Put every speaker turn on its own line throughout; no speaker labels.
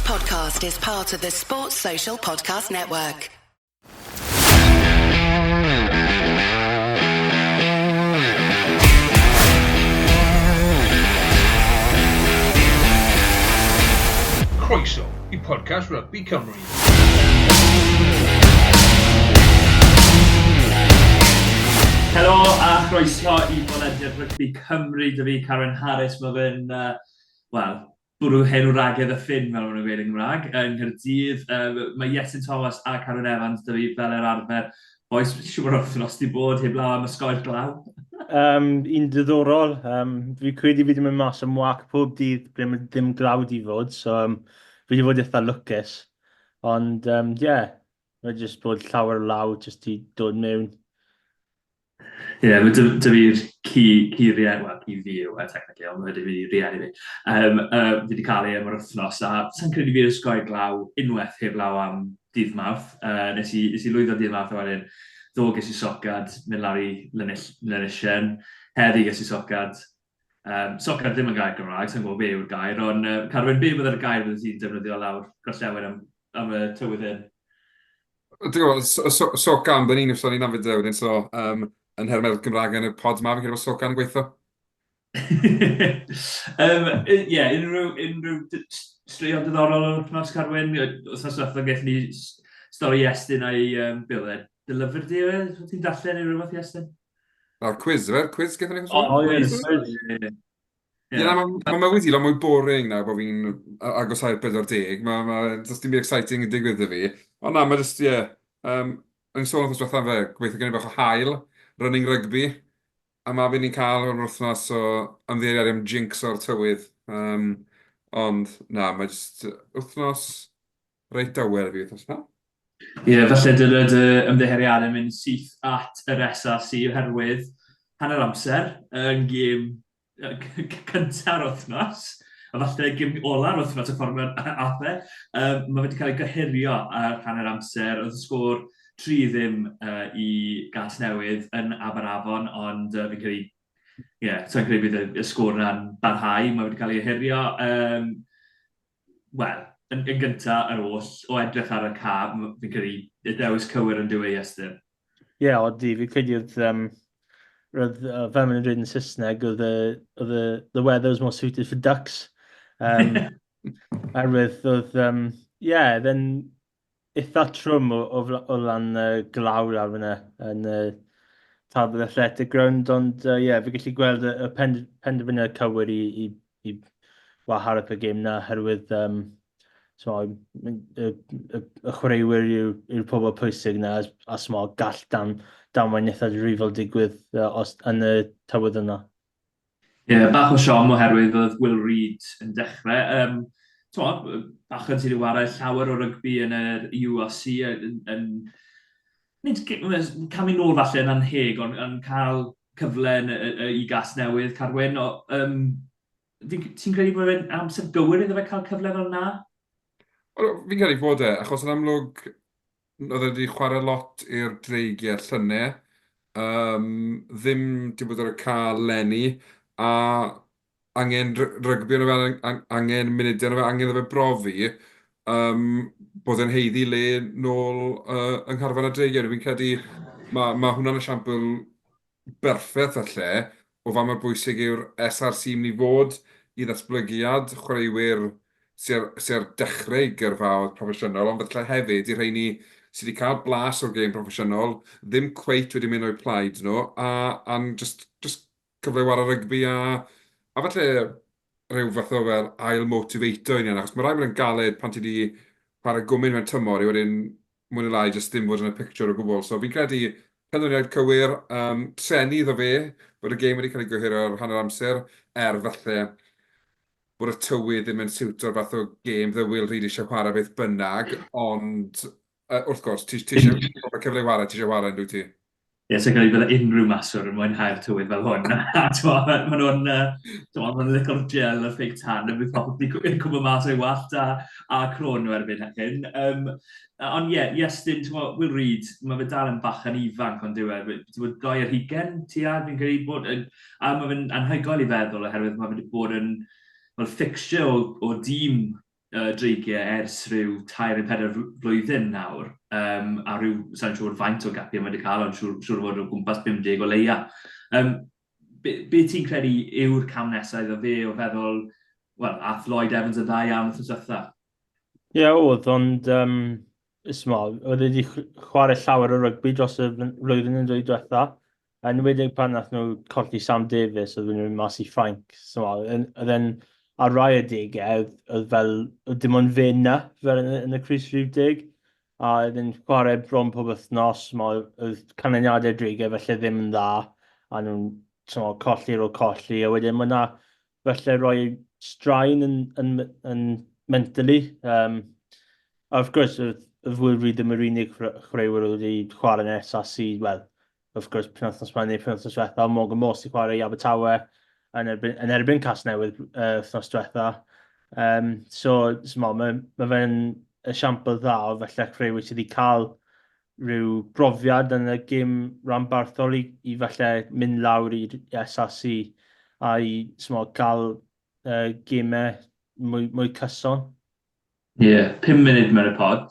podcast is part of the Sports Social Podcast Network.
Croeso i podcast Rugby Cymru.
Helo a chroeso i bolediad Rygbi Cymru. Dy fi Karen Harris, mae fe'n, uh, wel, bwrw hen wragedd y ffin, fel maen nhw'n gweud yn Gymraeg, yng Nghaerdydd. Um, mae Iestyn Thomas a Karen Evans dy fi fel yr arfer. Oes, siŵr o'r wythnos di bod heb law am ysgoi'r glaw?
Um, un diddorol. Um, fi credu fi wedi mynd mas am wac pob dydd ble mae ddim glaw di fod, so um, fi wedi fod eitha lwcus. Ond, um, yeah, mae jyst bod llawer o law jyst i dod mewn.
Ie, yeah, mae dy, dy fi'r ci, ci rieni, wel, ci fi yw e, technically, ond mae dy fi rieni fi. Um, uh, fi wedi cael ei am yr wythnos, a sa'n credu fi'r ysgoi glaw unwaith heb law am dydd Mawrth. Uh, nes, i, nes i lwyddo dydd Mawrth a wedyn ddo ges i socad, mynd lawr i Lynysien, heddi ges i socad. Um, socad ddim yn gair Gymraeg, sa'n gwybod be yw'r gair, ond uh, Carwyn, be byddai'r gair bydde ti'n defnyddio lawr gorllewin am, am y tywydd hyn?
Dwi'n gwybod, so, so, socan, byddwn ni'n sôn i'n am fideo wedyn, so um, yn nhermau'r Gymraeg yn y pod ma, fi'n credu bod socan yn gweithio.
um, yeah, unrhyw, unrhyw straeon diddorol o'r wythnos, Carwyn? Wythnos diwethaf gaethon ni stori Iestyn a'i um, be oedd e? Dy lyfr di oedd e? Ti'n darllen neu rhywbeth, Iestyn?
Na'r cwiz, efe? Cwiz gaethon ni?
O, ie, cwiz.
Ie, na, mae ma mywyd i lot mwy boring nawr bod fi'n agosau'r 40. Mae, ma, does dim byd exciting yn digwydd 'da fi. Ond na, mae jyst, ie, um, o'n i'n sôn wythnos diwethaf fe, gobeithio gen i bach o haul, running rugby, a ma be ni'n cael o'r wythnos o ymddiheuriadau am jinx o'r tywydd. Um, ond na, mae jyst wythnos reit dawel i fi wythnos yma.
Ie, yeah, falle dyle dy ymddiheuriadau mynd syth at yr SRC oherwydd hanner amser yn gêm cynta'r wythnos, a falle gêm ola'r wythnos y ffordd mae'n ath e. Um, mae wedi cael ei gohirio ar hanner amser, oedd y sgôr 3 ddim uh, i Gas Newydd yn Aberafon, ond uh, fi'n credu, ie, yeah, so'n credu bydd y, y sgôr yna'n barhau, mae wedi cael ei ohirio. Um, Wel, yn, yn gyntaf yr oll, o edrych ar y ca, fi'n credu y dewis cywir yn dyw e, Iestyn.
Ie, yeah, odi, fi'n credu oedd, um, roedd, uh, fel maen nhw'n dweud yn Saesneg, oedd y, oedd y, the weather was more suited for ducks. Um, oherwydd oedd, um, yeah, then eitha trwm o, o, o lan uh, glaw lawr fyna yn uh, Talbot Athletic Ground, ond ie, uh, yeah, fi gallu gweld y, y pend, penderfyniad cywir i, i, i wahardd y gêm na, herwydd um, so, y, y, y, y chwaraewyr yw'r yw pobl pwysig na, a, a small, gall dan, damwain eitha difrifol digwydd uh, os, yn y tywydd yna.
Ie, yeah, bach o siom oherwydd oedd Will Reid yn dechrau. Um, T'mo, bachgen sydd wedi chwarae llawer o rygbi yn yr URC yn, yn, nid camu nôl falle yn anheg, ond yn cael cyfle yn, i gas newydd, Carwyn. O, um, ti'n credu bod e'n amser gywir iddo fe cael cyfle fel yna?
Fi'n credu bod e, achos yn amlwg Oedd e wedi chwarae lot i'r Dreigiau llynedd, yym, ddim 'di bod ar y cae 'leni, a angen rygbi arno fe, angen munudau arno fe, angen iddo fe brofi yym bod e'n haeddu le nôl yy yng ngharfan y Dreigiau. Fi'n credu ma' ma' hwnna'n esiampl berffaith falle o faint mor bwysig yw'r SRC mynd i fod i ddatblygiad chwaraewyr sy ar, sy ar dechrau eu gyrfaoedd proffesiynol, ond falle hefyd i rheini sydd wedi cael blas o'r gêm proffesiynol, ddim cweit wedi mynd o'u plaid nhw, a, a'n just, just cyfle i warae rygbi a, a falle rhyw fath o fel ail-motivato i ni, achos mae rhaid bod yn galed pan ti wedi chwarae gwmyn mewn tymor i wedyn mwy neu lai jyst ddim fod yn y picture o gwbl. So fi'n credu penderfyniad cywir, um, treni iddo fe bod y gêm wedi cael ei gohirio ar hanner amser, er falle bod y tywydd ddim yn siwto'r fath o gêm The Will Reid eisiau chwarae beth bynnag, ond uh, wrth gwrs, ti, ti eisiau bod cyfle i chwarae, ti eisiau chwarae yn dwyt ti?
Ie, sa i'n credu bydde unrhyw maswr yn mwynhau'r tywydd fel hwn. Maen nhw'n ma nhw'n licio'r gel a'r fake tan, a bydd popeth wedi cwmpo mas o'i wallt a, a crôn nhw erbyn hyn. Um, ond ie, yeah, Iestyn, ti'n Will Reid, mae fe dal yn bachan ifanc, ond dyw e, ti'n bod doi ar hugen tua, fi'n credu bod, a mae fe'n anhygoel i feddwl oherwydd mae fe wedi bod yn well, fixture o, o dîm Dreigiau ers rhyw tair neu pedair flwyddyn nawr, um, a rhyw, sa'n siŵr faint o gapiau mae wedi cael, ond siŵr, siŵr fod o gwmpas 50 o leia. Um, be, be ti'n credu yw'r cam nesaf iddo fe o feddwl, wel, ath Lloyd Evans yn dda iawn wythnos diwetha?
Ie, yeah, oedd, ond um, small, oedd wedi chwarae llawer o rygbi dros y flwyddyn yn dwy diwetha. Yn enwedig pan nath nhw colli Sam Davies, oedd nhw'n mynd mas i Ffrainc. So, oedd e'n ar rai adegau, oedd fel, oedd dim ond fe na, fel yn, yn y crys rhif deg. A oedd e'n chwarae bron pob wythnos, oedd canlyniadau dreigiau felly ddim yn dda, a nhw'n colli ar ôl colli, a wedyn mae yna felly rhoi straen yn, yn, yn mentally. Um, a wrth gwrs, oedd, oedd Will Reid ddim yr unig chwaraewyr oedd wedi chwarae yn SRC, wel, wrth gwrs, penwythnos yma neu penwythnos diwetha, Morgan Morse i chwarae i Abertawe yn erbyn, yn erbyn Casnewydd uh, wythnos diwetha. Um, so, so mae, mae fe'n esiampl dda o felly chwaraewyr sydd wedi cael rhyw brofiad yn y gêm ranbarthol i, i falle mynd lawr i'r SRC a i smo, gael uh, gemau mwy, mwy cyson.
Ie, yeah, 5 munud mewn y pod.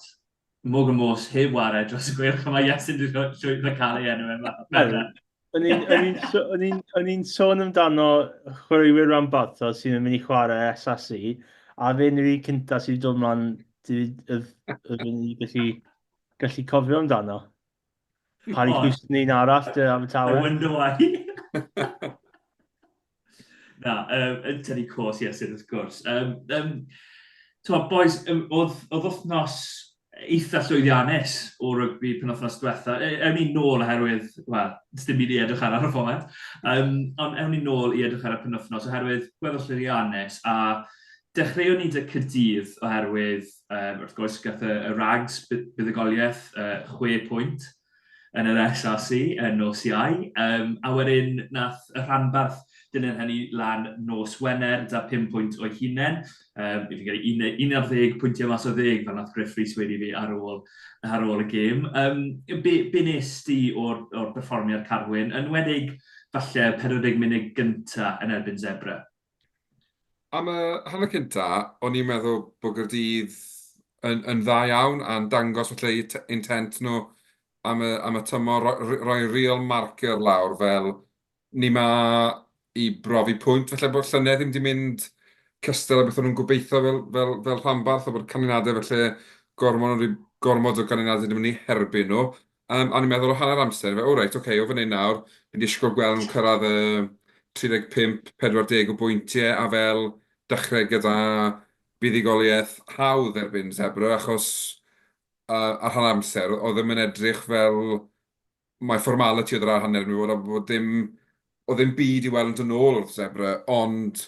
Morgan Morse heb ware dros y gweilch, a mae Iestyn wedi llwyddo cael ei enw yma.
O'n i'n sôn amdano chwaraewyr ranbarthol sy'n mynd i chwarae SRC, a fe'n yr un cyntaf sydd wedi dod mlaen, oedd yn gallu gallu cofio amdano. Harry oh. Houston un arall, dy Abertawe.
I wonder why. Na, um, yn tynnu cos, yes, wrth gwrs. Um, um, Twa, boys, um, oedd, oedd wythnos eitha llwyddiannus o rygbi penwythnos diwetha. E, ewn ni nôl oherwydd, wel, dim byd i edrych ar ar y foment, um, ond ewn ni nôl i edrych ar y penwythnos oherwydd gweddol llwyddiannus a dechreuwn ni dy Caerdydd oherwydd Um, wrth gwrs, gath y, y Rags buddugoliaeth 6 pwynt yn yr SRC yn nos Iau. Um, a wedyn nath y rhanbarth dilyn hynny lan nos Wener da 5 pwynt o'i hunain. Um, fi'n credu 11 pwyntiau mas o ddeg fel nath Griff Rhys wedi fi ar ôl, ar ôl y gêm. Um, be, be nes di o'r, or perfformiad Carwyn, yn wedig falle 40 munud gynta yn erbyn Zebra?
Am y hanner cynta, o'n i'n meddwl bod Gaerdydd yn, yn dda iawn a'n dangos falle eu intent nhw am y, am y tymor, rhoi, rhoi real marker lawr fel ni 'ma i brofi pwynt. Falle bod llynedd ddim 'di mynd cystal â beth o'n nhw'n gobeithio fel, fel, fel rhanbarth, a bod canlyniadau falle gormod, gormod o ganlyniadau 'di mynd i herbyn nhw. Yym, a o'n i'n meddwl o hanner amser, fe, o reit, ocê, o fan hyn nawr, fi'n disgwyl gweld nhw'n cyrraedd y 35, 40 o bwyntiau a fel dechrau gyda buddugoliaeth hawdd erbyn Zebre, achos uh, ar hanner amser, oedd ddim yn edrych fel mae formality oedd yr ail hanner yn mynd i fod, a bod dim, oedd ddim byd i weld yn dod nôl wrth Zebre, ond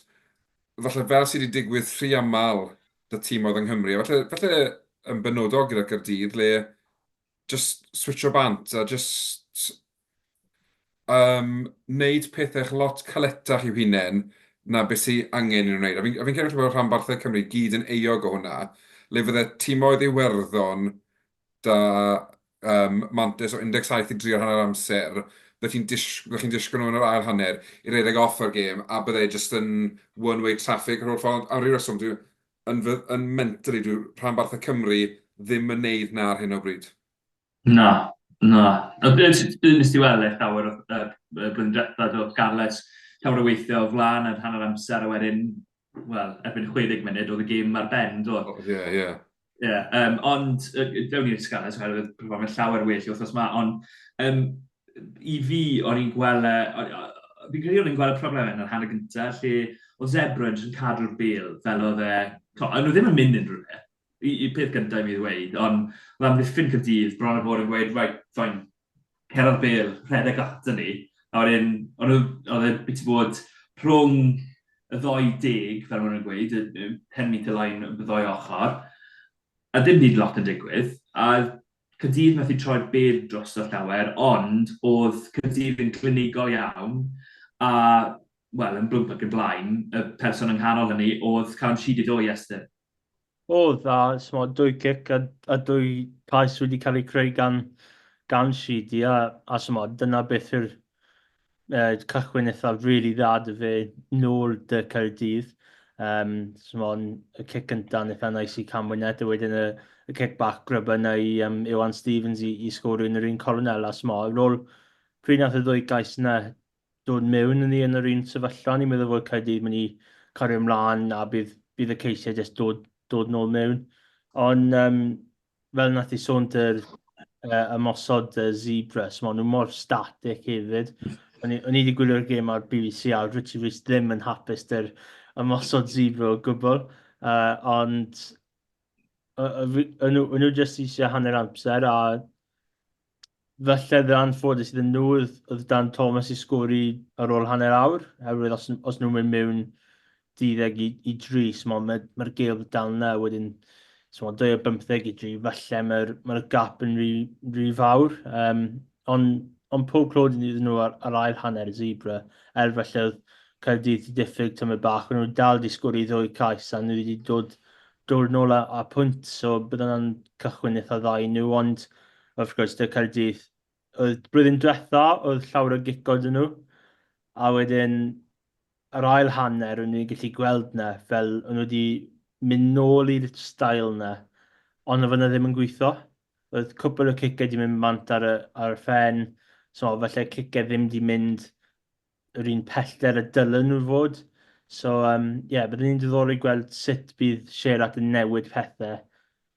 falle fel sydd wedi digwydd rhy aml 'da timoedd yng Nghymru, a falle, falle yn benodol gyda Caerdydd, le jyst switsio bant a jyst yym wneud pethau lot caletach i'w hunain na beth sy angen i nhw wneud. A fi'n a fi'n credu falle bod rhanbarthau Cymru gyd yn euog o hwnna, le fydde timoedd Iwerddon 'da yym mantais o 17 i 3 ar hanner amser, bydde ti'n dish- bydde chi'n disgwyl nhw yn yr ail hanner i redeg off yr gêm a bydde e jyst yn one-way traffic yr holl ffordd. Am ryw reswm dwi yn fy, yn mentally dyw rhanbarthau Cymru ddim yn neud 'na ar hyn o bryd.
Na, na. A be nes ti weld e llawer o uh, blwyddyn diwetha, do Scarlets, llawer o weithio o flaen yr hanner amser a wedyn, wel, erbyn 60 munud oedd y gêm ar ben, do?
Ie, ie.
Ie, um, ond dewn ni'r Scarlets oherwydd perfformiad llawer well i wythnos yma, ond um, i fi, o'n i'n gweld, e, fi'n credu o'n i'n gweld y problemau yn yr hanner gyntaf, lle oedd Zebra jyst yn cadw'r bêl fel oedd e, o'n nhw ddim yn mynd unrhyw le, i, i peth gyntaf i mi ddweud, ond oedd amddiffyn Caerdydd bron a bod yn gweud, right, fine, cer ar bêl, rhedeg ato ni, a wedyn, o'n nhw, oedd e biti bod rhwng y ddoi deg, fel maen nhw'n gweud, y 10 metre line y ddoi ochr, a dim byd lot yn digwydd, a Caerdydd methu troi'r bêl drosto llawer, ond oedd Caerdydd yn clinigol iawn, a, wel, yn blwmp ac yn blaen, y person yng nghanol hynny oedd Callum Sheedy do, Iestyn?
Oedd, a smod, dwy cic a, a dwy cais wedi cael eu creu gan, gan Sheedy, a, a smod, dyna beth yw'r uh, cychwyn eithaf really dda dy fe nôl dy Caerdydd. Um, Smon, y cic gyntaf yn eitha nice i Cam Winnett, a wedyn y, y cic bach grubber yna i um, Iwan Stevens i, i sgorio yn yr un cornel. A smo, ar ôl pryd nath y ddwy gais yna dod mewn yn ni yn yr un sefyllfa, ni'n meddwl fod Caerdydd mynd i cario ymlaen a bydd, bydd y ceisiau jyst dod, dod nôl mewn. Ond um, fel nath i sôn dy'r uh, ymosod y Zebras, maen nhw mor static hefyd. O'n i wedi gwylio'r gêm ar BBC a Richie Rees ddim yn hapus dy'r ymosod Zebra o gwbl. Uh, ond o'n nhw, nhw jyst eisiau hanner amser a Falle dde anffodus iddyn nhw oedd, oedd Dan Thomas i sgori ar ôl hanner awr, oherwydd os, os nhw'n mynd mewn 12 i, i 3, mae'r ma, ma gêl dal yna, wedyn so, 2 o 15 i 3, falle mae'r ma gap yn rhy, rhy fawr. Um, ond on pob clod iddyn nhw ar, ar ail hanner Zebra, er falle oedd Caerdydd wedi diffyg tymed bach, ond nhw dal wedi sgori ddwy cais a nhw wedi dod, dod nôl a, a pwynt, so bydd hwnna'n cychwyn eitha dda i nhw, ond Wrth gwrs, 'da Caerdydd, oedd blwyddyn diwetha, oedd llawer o gico 'da nhw, a wedyn yr ail hanner, o'n i'n gallu gweld 'na, fel o'n nhw wedi mynd nôl i'r style 'na, ond oedd hwnna ddim yn gweithio. Oedd cwpl o ciciau wedi mynd bant ar y, ar y ffen, so falle ciciau ddim wedi mynd yr un pellter y dylen nhw fod. So, um, yeah, byddwn ni'n diddorol gweld sut bydd Sherratt yn newid pethau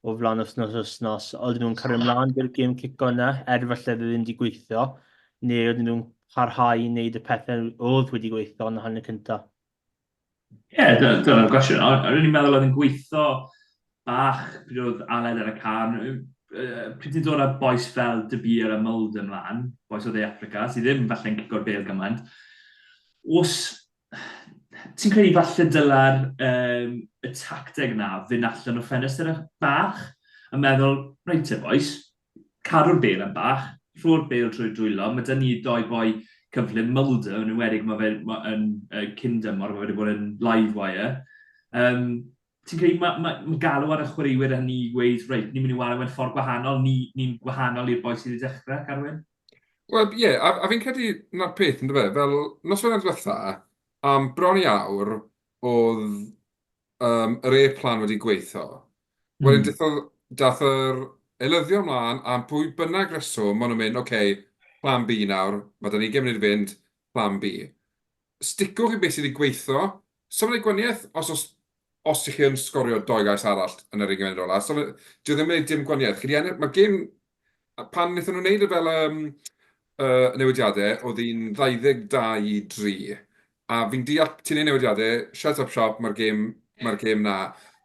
o flaen wythnos wythnos. Oedden nhw'n cario ymlaen gyda'r gêm cico yna, er falle ddim wedi gweithio, neu oedden nhw'n parhau i wneud y pethau oedd wedi gweithio yn y hanner cyntaf.
Ie, yeah, dyna'r gwestiwn. O'n i'n meddwl oedd yn gweithio bach pryd oedd Aled ar y can. Pryd ti'n dod â bois fel De Beer a Mulder ymlaen, bois o Dde Affrica, sydd ddim falle'n cico'r bêl gymaint, os ti'n credu falle dyla'r um, y tacteg na fynd allan o ffenestr bach a meddwl, reit te bois, cadw'r bêl yn bach, rho'r bêl trwy'r dwylo, mae 'da ni doi boi cyflym, Mulder yn enwedig, mae fe ma, yn uh, cyn dymor, mae fe wedi bod yn live wire. Um, ti'n credu mae ma, ma galw ar y chwaraewyr hynny i gweud, reit, ni'n mynd i wario mewn ffordd gwahanol, ni'n ni gwahanol i'r boi sydd wedi dechrau, Carwyn?
Wel, ie, yeah, a, a fi'n credu na'r peth, ynddo fe, fel nos Wener diwetha, am bron i awr, oedd um, yr e-plan wedi gweithio. Wedyn mm. dath yr eilyddion mlaen, am pwy bynnag reswm, maen nhw'n mynd, oce, okay, plan B nawr, mae da ni ugain munud i fynd, plan B. Sticwch i beth sydd wedi gweithio. So mae'n gwaniaeth os, os, os ych chi yn sgorio doi gais arall yn yr ugain munud ola. So, dyw e ddim yn gwneud dim gwaniaeth. Chi 'di ennill, mae gêm pan wnaethon nhw wneud y fel um, uh, newidiadau, oedd hi'n 22 i 3. A fi'n deall, ti'n neud newidiadau, shut up shop, mae'r gêm, mae'r gêm na.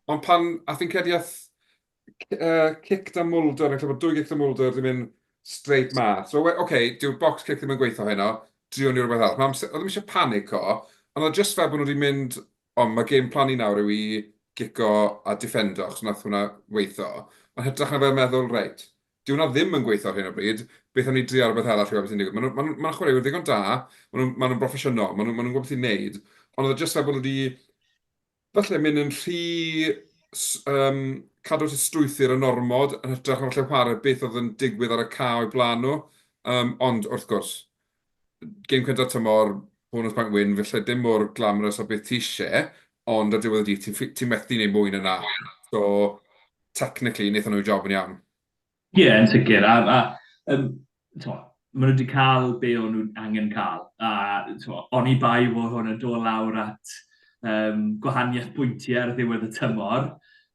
Ond pan, a fi'n credu ath uh, cic da Mulder, yn credu bod dwy gic da Mulder wedi mynd straight ma. So, oce, okay, dyw'r box kick ddim yn gweithio heno, driwn ni rhywbeth arall. Mae amser, oedd ddim eisiau panico, ond oedd just fel bod nhw wedi mynd, o, mae game plan ni nawr yw i gico a defendo, achos nath hwnna weithio. Ond hytrach na fel meddwl, reit, dyw hwnna ddim yn gweithio ar hyn o bryd, beth am ni drio rhywbeth arall i weld beth sy'n digwydd. Maen nhw'n ma nhw, ma nhw chwaraewyr ddigon da, maen nhw'n ma nhw broffesiynol, maen nhw'n ma nhw gwybod beth i'n neud, ond oedd e just fel bod nhw wedi falle mynd yn rhy um, cadw at y strwythur yn ormod yn hytrach na falle chwarae beth oedd yn digwydd ar y cae o'i blaen nhw. Um, ond wrth gwrs, gêm cyntaf tymor, bonus point win, felly dim mor glamorous o beth ti eisiau, ond ar diwedd y dydd ti'n ti methu wneud mwy na na. So, technically, wnaethon nhw'u job yn iawn.
Ie, yn sicr. A, a um, t'mo, maen nhw wedi cael be o'n nhw'n angen cael. A t'mo, oni bai fod hwn yn dod lawr at um, gwahaniaeth bwyntiau ar ddiwedd y tymor,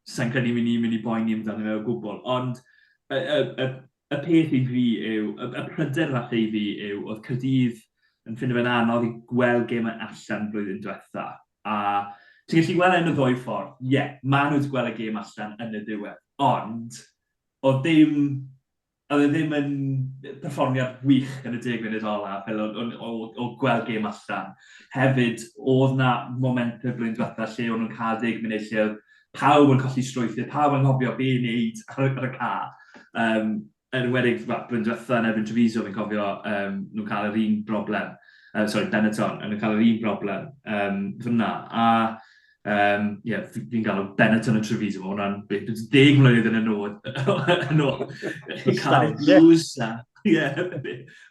sa'n credu mynd i'n mynd i boeni amdano fe o gwbl. Ond y, y, y, y peth i fi yw, y, y pryder falle i fi yw, oedd Caerdydd yn ffindo fe'n anodd i gweld gemau allan blwyddyn diwetha. A ti'n gallu gweld e yn y ddwy ffordd. Ie, yeah, maen nhw wedi gweld y gêm allan yn y diwedd. Ond, oedd dim oedd e ddim yn perfformiad wych yn y deg munud ola, fel o, o, o, o gweld gêm allan. Hefyd, oedd na momentau blwyddyn diwetha lle o'n nhw'n cael deg munud lle oedd pawb yn colli strwythur, pawb yn nghofio be i wneud ar, ar y ca. Um, yn enwedig, well, blwyddyn diwetha yn erbyn Treviso, fi'n cofio um, nhw'n cael yr un broblem. Uh, sorry, Benetton, yn cael yr un broblem um, fyna. A Um, yeah, fi'n galw Benetton a Treviso, mae hwnna'n deg mlynedd yn y nôl. Yn ôl. Cardiff Blues a yeah,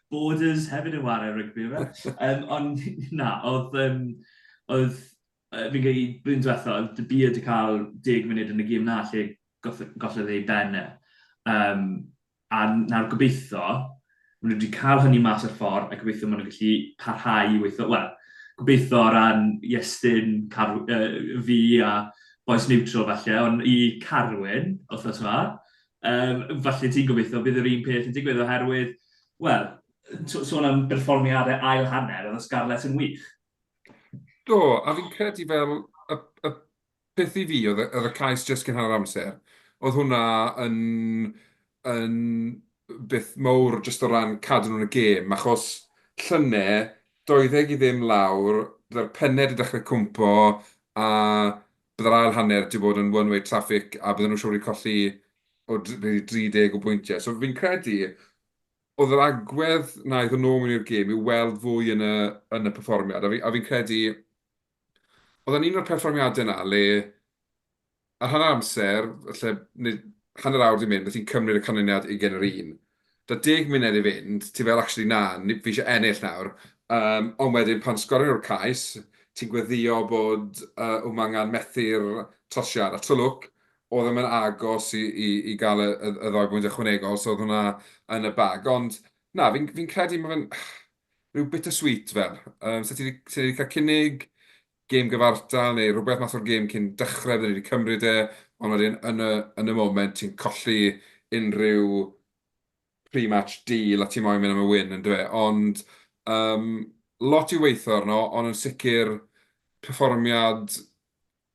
Borders hefyd yn wario rygbi. Um, ond na, oedd, um, oedd Fi'n credu blwyddyn diwetha, oedd De Beer 'di cael 10 munud yn y gêm 'na lle gollodd ei ben e. Um, a nawr gobeithio, maen nhw wedi cael hynny mas o'r ffordd a gobeithio maen nhw'n gallu parhau i weithio, wel, gobeithio o ran Iestyn, Car fi a bois neutral falle, ond i Carwyn, wythnos yma, um, falle ti'n gobeithio bydd yr un peth yn digwydd oherwydd, wel, sôn am berfformiadau ail hanner, oedd y Scarlets yn wych.
Do, a fi'n credu fel y, y peth i fi oedd oedd y cais jyst cyn hanner amser. Oedd hwnna yn, yn beth mawr jyst o ran cadw nhw'n y gêm, achos llynedd, 20 i ddim lawr, bydde'r pennau wedi dechrau cwmpo, a bydde'r ail hanner wedi bod yn one-way traffic, a bydden nhw siŵr wedi colli o 30 o bwyntiau. So fi'n credu, oedd yr agwedd 'na iddyn nhw mewn i'r gêm i'w weld fwy yn y yn y perfformiad, a fi a fi'n credu oedd e'n un o'r perfformiadau 'na le ar hanner amser, falle neu hanner awr 'di mynd, a ti'n cymryd y canlyniad ugain yr un. 'Da deg munud i fynd, ti fel "actually na, fi isie ennill nawr". Yym, ond wedyn pan sgorion nhw'r cais, ti'n gweddïo bod yy Umaga methu'r trosiad, a trwy lwc, oedd e'm yn agos i i i gael y y y ddou bwynt ychwanegol, so oedd hwnna yn y bag. Ond na, fi'n fi'n credu ma' fe'n rhyw bittersweet fel. Yym, 'sa ti 'di 'sa ti 'di cael cynnig gêm gyfartal neu rhywbeth mas o'r gêm cyn dechrau, bydden ni 'di cymryd e, ond wedyn yn y yn y moment ti'n colli unrhyw pre-match deal a ti moyn mynd am y win yndyfe. Ond yym lot i weithio arno, ond yn sicr perfformiad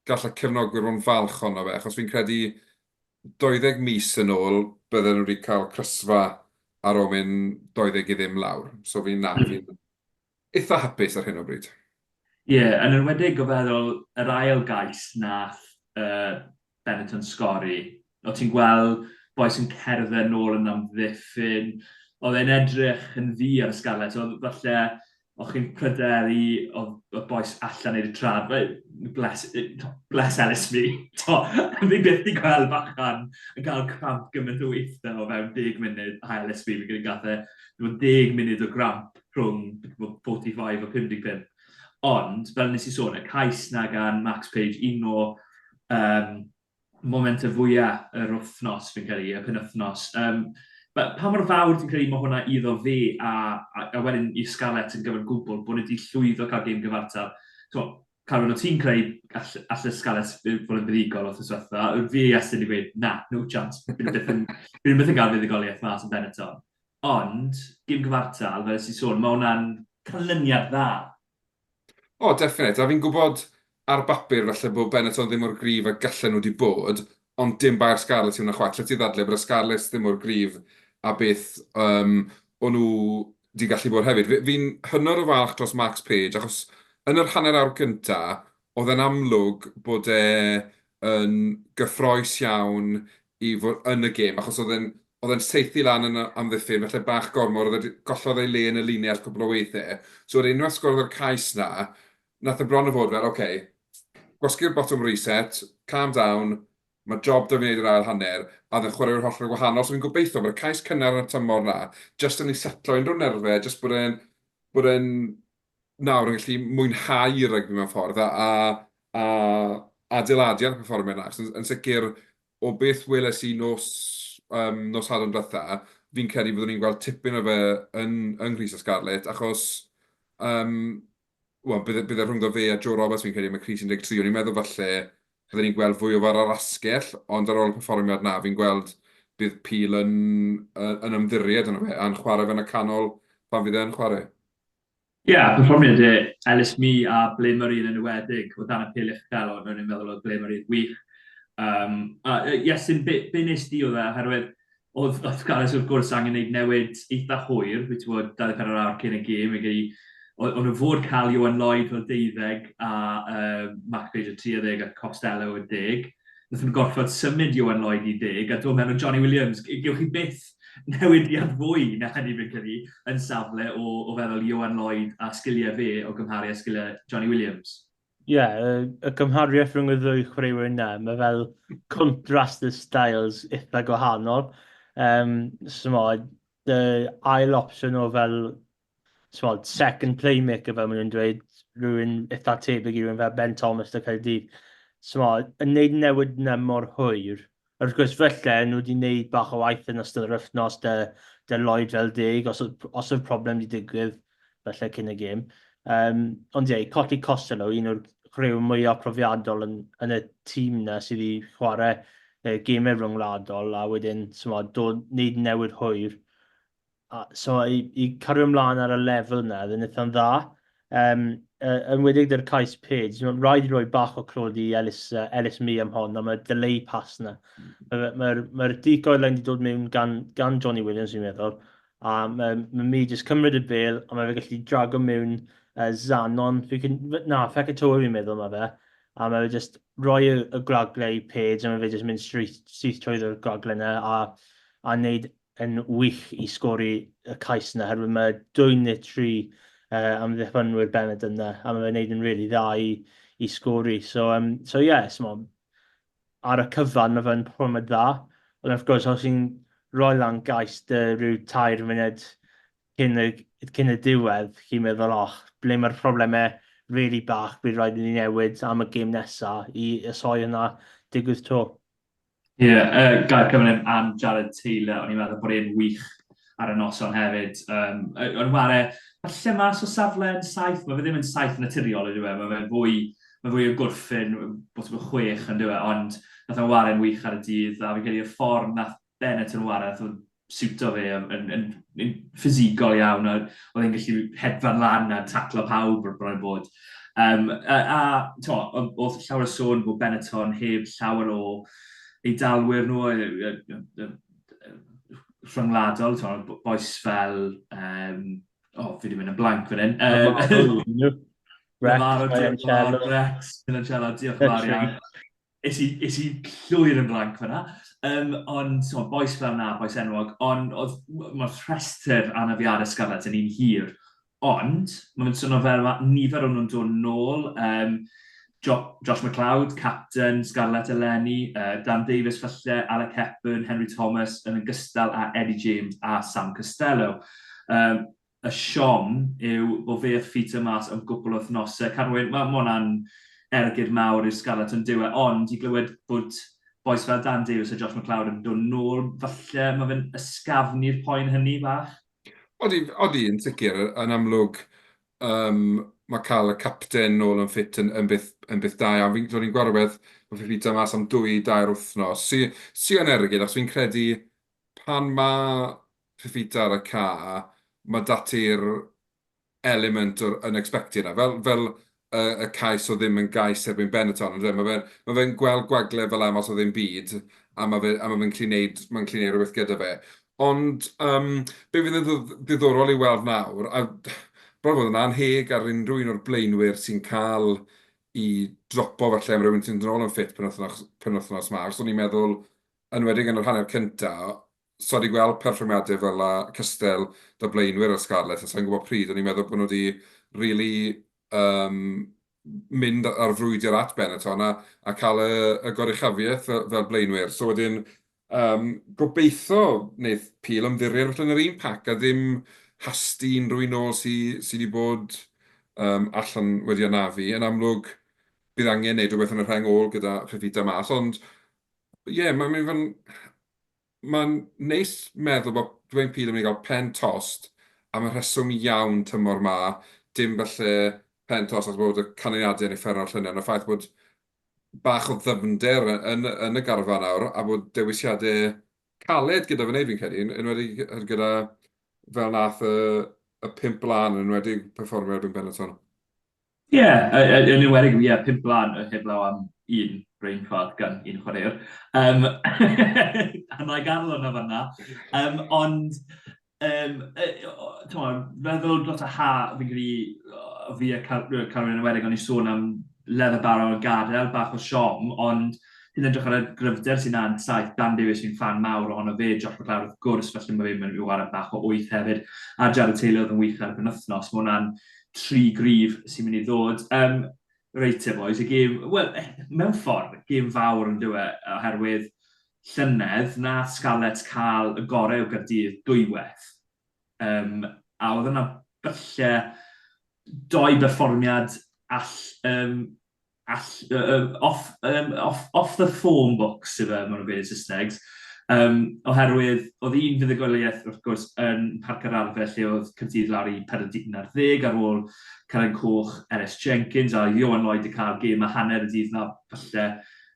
gall y cefnogwyr fod yn falch ohono fe, achos fi'n credu 20 mis yn ôl bydden nhw wedi cael crysfa ar ôl mynd 20 i ddim lawr. So fi'n, na, fi'n eitha hapus ar hyn o bryd.
Ie, yn enwedig o feddwl yr ail gais nath uh, Benetton sgori. O ti'n gweld bois yn cerdded nôl yn amddiffyn, oedd e'n edrych yn ddu ar y Scarlets, oedd falle o'ch chi'n pryderu oedd y bois allan neud y trad, bless, bless Ellis me, to, fi byth di gweld bachan yn cael cramp gymaint o weithiau o fewn 10 munud a Ellis me, fi'n credu gath e 10 munud o gramp rhwng 45 a 55. Ond, fel nes i sôn, y cais 'na gan Max Page, un o um, momentau fwyaf yr wythnos, fi'n credu, y penwythnos. Um, pa mor fawr ti'n credu mae hwnna iddo fe a, a, a wedyn i Scarlett yn gyfan gwbl, bod nhw wedi llwyddo cael gêm gyfartal? So, Carwyn, o ti'n credu all, all y Scarlets fod yn fuddugol wrth diwetha? Fi Iestyn wedi gweud, na, no chance. Bydd nhw byth yn, bydd nhw byth yn cael fuddugoliaeth mas yn Benetton. Ond, gêm gyfartal, fel nes i sôn, mae hwnna'n canlyniad dda.
O, definite. A fi'n gwybod ar bapur falle bod Benetton ddim mor gryf a gallen nhw wedi bod, ond dim bai'r Scarlets yw hwnna chwaith. Lle ti ddadle bod y Scarlets ddim mor gryf a beth um, o'n nhw wedi gallu bod hefyd. Fi'n hynod o falch dros Max Page, achos yn yr hanner awr gynta, oedd e'n amlwg bod e yn gyffroes iawn i fod yn y gêm, achos oedd e'n oedd e'n saethu lan yn y amddiffyn, falle bach gormod, oedd e 'di gollodd ei le yn y linell cwpl o weithiau. So wedyn unwaith sgorodd e'r cais 'na, nath e bron o fod fel, ok, gwasgu'r botwm reset, calm down, mae job 'da fi wneud yr ail hanner, a oedd e'n chwaraewyr hollol gwahanol, so fi'n gobeithio bod y cais cynnar yn y tymor 'na jyst yn ei setlo unrhyw nerfau, jyst bod e'n bod e'n nawr yn gallu mwynhau rygbi mewn ffordd a a a adeiladu ar y perfformiad 'na, achos yn yn sicr o beth weles i nos yym nos Sadwrn dwetha, fi'n credu byddwn ni'n gweld tipyn o fe yn yng nghrys y Scarlets, achos yym wel bydd e bydd e rhyngddo fe a Joe Roberts fi'n credu am y crys 13, o'n i'n meddwl falle bydden ni'n gweld fwy o fe ar yr asgell, ond ar ôl y perfformiad 'na fi'n gweld bydd Peel yn yn ymddiried yno fe a'n chwarae fe yn y canol pan fydd e'n chwarae.
Ie, yeah, perfformiad e Ellis Mee a Blair Murray yn enwedig o dan y pêl uchel, o'n i'n meddwl oedd Blair Murray yn wych. Um, a Iestyn, be, be nes di o dde, oherwydd oedd, oedd Scarlets wrth gwrs angen gwneud newid eitha hwyr, fi ti'n bod 24 awr cyn y gêm, i gei, o'n nhw fod cael Iwan Lloyd fel deuddeg a uh, Mark Page o 30 a Costello o 10. Wnaethon nhw gorfod symud Iwan Lloyd i ddeg a dod mewn o Johnny Williams. Gewch chi byth newidiad fwy na hynny fi'n credu yn safle o, o feddwl Iwan Lloyd a sgiliau fe o gymharu â sgiliau Johnny Williams.
Ie, yeah, y, y gymhariaeth rhwng y ddwy chwaraewyr yna, mae fel contrast y styles eitha gwahanol. Um, so mo, y ail opsiwn o fel Smod, second playmaker fel maen nhw'n dweud, rhywun eitha tebyg i rhywun fel Ben Thomas 'da Caerdydd. Smod, yn neud newid 'na mor hwyr. Wrth gwrs, falle nhw wedi wneud bach o waith yn ystod yr wythnos 'da, 'da Lloyd fel deg, os oedd, os oedd problem wedi digwydd, falle cyn y gêm. Um, ond ie, colli Costello, un o'r chwaraewyr mwyaf profiadol yn, yn y tîm na sydd wedi chwarae e, gemau rhyngwladol a wedyn, smod, dod, wneud newid hwyr. A, so i, i cario ymlaen ar y lefel yna, oedd yn eitha'n dda. Um, uh, yn wedig dy'r cais Page, mae'n rhaid i roi bach o clod i Ellis, uh, Ellis Mee am hon, am y delay pass yna. Mae'r ma, ma, ma decoy line wedi dod mewn gan, gan Johnny Williams, fi'n meddwl, a mae ma Mee jyst cymryd y bel, a mae fe gallu drago mewn uh, Zanon, fi cyn, na, Fekitoa fi'n meddwl mae fe, a mae fe jyst rhoi y, y gwagle i Page, a mae fe jyst mynd syth, syth trwy'r gwagle yna, a, a wneud yn wych i sgori y cais yna, herwydd mae dwy neu tri uh, amddiffynwyr Benetton yna, a mae fe'n neud yn really dda i, i sgori. So, um, so yeah, so, ar y cyfan mae fe'n perfformiad dda, ond wrth gwrs os ti'n rhoi lan gais dy rhyw 3 munud cyn y, cyn y diwedd, chi'n meddwl, och, ble mae'r problemau really bach bydd rhaid i ni newid am y gêm nesaf i osgoi hynna digwydd 'to.
Ie, yeah, uh, gair cyflym am Jared Taylor, o'n i'n meddwl bod e'n wych ar y noson hefyd. Um, o'n ware, falle mas o safle yn saith, mae fe ddim yn saith naturiol ydyw e, mae fe'n fwy, mae fwy o gwrffyn, bosib o chwech yn dyw e, ond nath o'n ware'n wych ar y dydd, a fi'n credu y ffordd nath Bennett yn ware, nath o'n siwto fe yn, yn, yn, yn ffisigol iawn, a oedd e'n gallu hedfan lan a taclo pawb bron i bod. Um, a, a to, oedd llawer o sôn bod Benetton heb llawer o Eidalwyr nhw, rhyngwladol, to, bois fel, um, oh, fi wedi mynd yn blank fan hyn.
Um,
Rex, Rex, Milancello, diolch yn fawr iawn. Es i, es i llwyr yn blank fan'na. Um, ond, so, bois fel 'na, bois enwog, ond oedd, mae'r rhestr anafiadau Scarlets yn un hir. Ond, mae'n swnio fel mae nifer o'n nhw'n dod nôl. Um, jo Josh McLeod, captain Scarlett eleni, uh, Dan Davies falle, Alec Hepburn, Henry Thomas, yn ogystal â Eddie James a Sam Costello. Um, y siom yw bod fe a Fifita mas am gwpl o wythnosau. Carwyn, mae ma hwnna'n ergyd mawr i'r Scarlets yn dyw e, ond i glywed bod bois fel Dan Davies a Josh McLeod yn dod nôl, falle mae fe'n ysgafnu'r poen hynny bach.
Odi, odi, yn sicr. Yn amlwg, um, mae cael y capten nôl yn ffit yn, yn, beth, yn beth da iawn. Fi'n fi'n gweld rhywbeth, mae Fifita mas am dwy, dair wythnos. Sy, sy yn ergyd, achos fi'n credu pan mae Fifita ar y ca, mae 'da ti'r element o'r unexpected 'na. Fel, fel y, y cais o ddim yn gais erbyn Benetton, on'd yw e? Mae fe'n ma fe gweld gwagle fel 'na mas o ddim byd, a mae fe, a ma fe'n gallu neud, mae'n gallu neud rhywbeth gyda fe. Ond um, be fydd yn ddiddorol i weld nawr, a bron fod yn anheg ar unrhyw un o'r blaenwyr sy'n cael i dropo falle am rhywun sy'n dod nôl yn ffit penwythnos, penwythnos 'ma, achos o'n i'n meddwl, yn enwedig yn yr hanner cynta, so di gweld perfformiadau fel 'na cystal 'da blaenwyr y Scarlets, a sa i'n gwybod pryd, o'n i'n meddwl bod nhw wedi really um, mynd ar frwydr at Benetton a, a cael y, y goruchafiaeth fel, fel blaenwyr. So wedyn, um, gobeithio wneith Peel ymddiried falle yn yr un pac a ddim hasti unrhyw un ôl sydd sy wedi bod um, allan wedi anafu. Yn amlwg, bydd angen neud rhywbeth yn y rheng ôl gyda Fifita mas, ond ie, yeah, mae'n mynd Mae'n neis meddwl bod Dwayne Peel yn mynd i gael pen tost am y rheswm iawn tymor 'ma, dim falle pen tost achos bod y canlyniadau yn uffernol llynedd, ond y ffaith bod bach o ddyfnder yn, yn y garfan nawr a bod dewisiadau caled gyda fe wneud fi'n credu, yn enwedig gyda fel nath y, y pump lan, yn enwedig perfformio erbyn Benetton.
Ie, yeah, yn enwedig, ie, yeah, pump lan, heblaw am un brain fart gan un chwaraewr. Um, a na i gadael hwnna fan'na. Um, ond, um, e, meddwl dros y ha, fi'n credu, fi a Carwyn yn enwedig, o'n i sôn am Leatherbarrow yn gadael, bach o siom, ond ti'n edrych ar y gryfder sy'n na'n saith, Dan Davies fi'n fan mawr ohono fe, Josh McLeod wrth gwrs, felly mae fe'n mynd i chwarae bach o wyth hefyd, a Jared Taylor oedd yn wych ar y penwythnos, mae hwnna'n tri gryf sy'n mynd i ddod. Um, reit te, boys, y gêm, wel, mewn ffordd, gêm fawr yn dywe, oherwydd llynedd nath Scarlets cael y gorau o Gaerdydd dwywaith. Um, a oedd yna falle doi berfformiad all, um, all, uh, off, um, off, off the form box, yw fe, maen nhw'n gweud yn Saesneg. Um, oherwydd, oedd un fuddugoliaeth, wrth gwrs, yn Parc yr Arfer, lle oedd Caerdydd lawr i 41 ar ôl Caren Coch, Ellis Jenkins a Ioan Lloyd yn cael gêm a hanner y dydd na, falle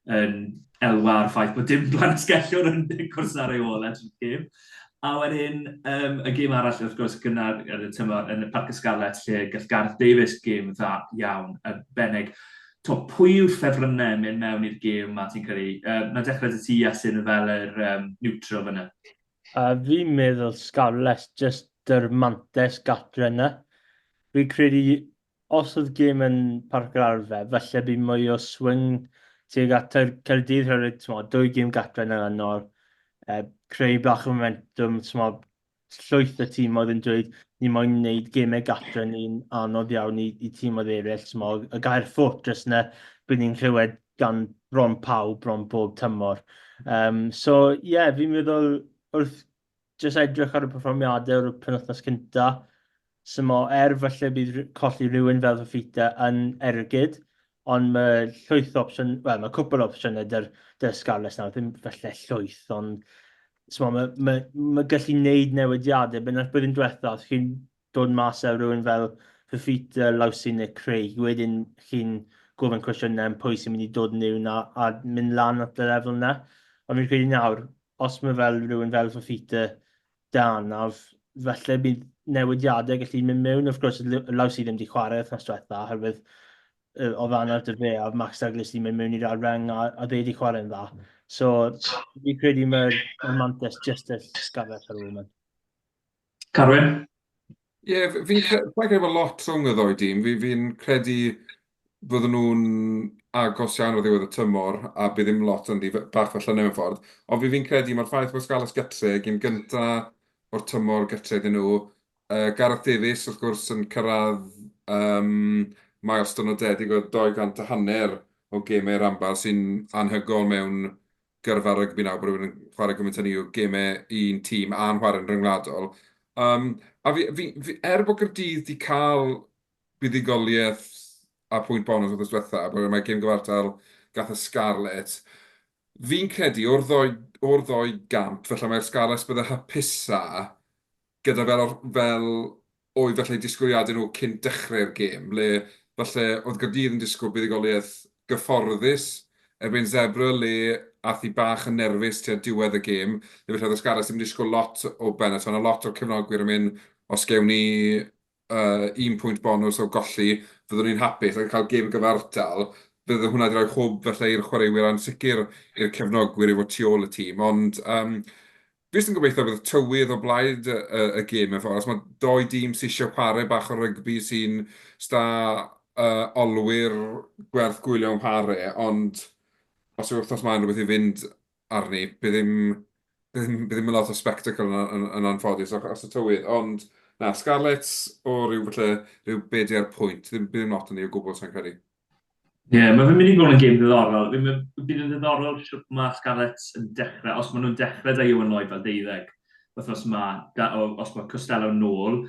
yn elwa ar ffaith bod dim glan asgellwr yn cwrs ar ei ôl e trwy'r gêm. A wedyn, um, y gêm arall, wrth gwrs, gynnar yn y tymor yn y Parc y Scarlets, lle gall Gareth Davies gêm dda iawn, arbennig. To, pwy yw'r ffefrynnau mynd mewn i'r gêm yma, ti'n credu? Uh, na dechrau dy ti, Iestyn, fel yr um, neutral fyna.
Fi'n meddwl Scarlets, just yr mantes gatre yna. Fi'n credu os oedd gêm yn Parc yr Arfe, falle bydd mwy o swing tuag at Caerdydd oherwydd t'mod, dwy gêm gatre yn olynol, creu bach o momentum, t'mod, llwyth o timoedd yn dweud ni moyn wneud gemau gatre ni'n anodd iawn i, i timoedd eraill, t'mod, y gair fortress 'na bydd ni'n clywed gan bron pawb, bron bob tymor. Um, so ie, yeah, fi'n meddwl wrth jyst edrych ar y perfformiadau o'r penwythnos cynta, so mo, er falle bydd colli rhywun fel Fafita yn ergyd, ond mae llwyth o opsiwn, wel, mae cwpl o opsiynau dy'r dy Scarlets nawr, ddim falle llwyth, ond so mo, mae, mae, mae gallu neud newidiadau. Bydd blwyddyn diwetha, os chi'n dod mas â rhywun fel Fafita, Lawson neu Craig, wedyn chi'n gofyn cwestiynau am pwy sy'n mynd i dod mewn a, a mynd lan at y lefel yna. Ond fi'n credu nawr, os mae fel rhywun fel Fafita 'da anaf, falle bydd newidiadau gallu mynd mewn. Wrth gwrs, Lawsi ddim wedi chwarae wythnos diwetha, oherwydd oedd anaf 'da fe a Max Douglas wedi mynd mewn i'r ail reng a, a dde wedi chwarae'n dda. So, fi'n credu mae'r mae mantes just y Scarlets ar y moment.
Carwyn?
Ie, yeah, fi'n credu bod lot rhwng y ddoi dîm. Fi'n fi credu bydden nhw'n agos iawn ar ddiwedd y tymor, a bydd ddim lot ynddi, bach fel llynedd mewn ffordd. Ond fi fi'n credu mae'r ffaith bod Scarlets gytre, gêm gynta o'r tymor gytre iddyn nhw. Gareth Davies, wrth gwrs, yn cyrraedd um, milestone nodedig o 200 a hanner o gemau rhanbarth sy'n anhygoel mewn gyrfa rygbi nawr, bod rhywun yn chwarae gymaint hynny o gemau un tîm a'n chwarae'n rhyngwladol. Um, a fi, fi, fi, er bod Gaerdydd wedi cael buddugoliaeth a pwynt bonus wythnos diwetha, bod mae gêm gyfartal gath y Scarlets, fi'n credu o'r ddoi, o'r ddoi gamp, felly mae'r Scarlets bydde hapusa gyda fel, fel oedd falle eu disgwyliadau nhw cyn dechrau'r gêm, le falle oedd Gaerdydd yn disgwyl buddugoliaeth gyfforddus erbyn Zebre, le aeth hi bach yn nerfus tua diwedd y gêm, le falle oedd y Scarlets ddim yn disgwyl lot o Benetton, a lot o'r cefnogwyr yn mynd, os gewn ni uh, un pwynt bonws o golli, fyddwn ni'n hapus, ac cael gêm gyfartal, bydde hwnna wedi rhoi hwb falle i'r chwaraewyr a'n sicr i'r cefnogwyr i fod tu ôl y tîm, ond um, Fi jyst yn gobeithio bydd y tywydd o blaid y, y, y gêm mewn ffordd. Os mae doi dîm sy'n eisiau chwarae bach o rygbi sy'n sta uh, olwyr gwerth gwylio yn chwarae, ond os yw'r wythnos ma'n rhywbeth i fynd arni, bydd ddim, bydd ddim, bydd ddim yn lot o spectacle yn, yn, yn anffodus achos y tywydd. Ond na, Scarlets o ryw falle rhyw bedair pwynt, ddim, bydd ddim lot yn ni o gwbl, sa'n credu.
Ie, yeah, mae fe'n mynd i fod yn gêm ddiddorol. Fi'n bydd yn ddiddorol sut mae Scarlets yn dechrau, os maen nhw'n dechrau da Iwan Lloyd fel deuddeg wythnos yma, da, o, os mae Costello nôl,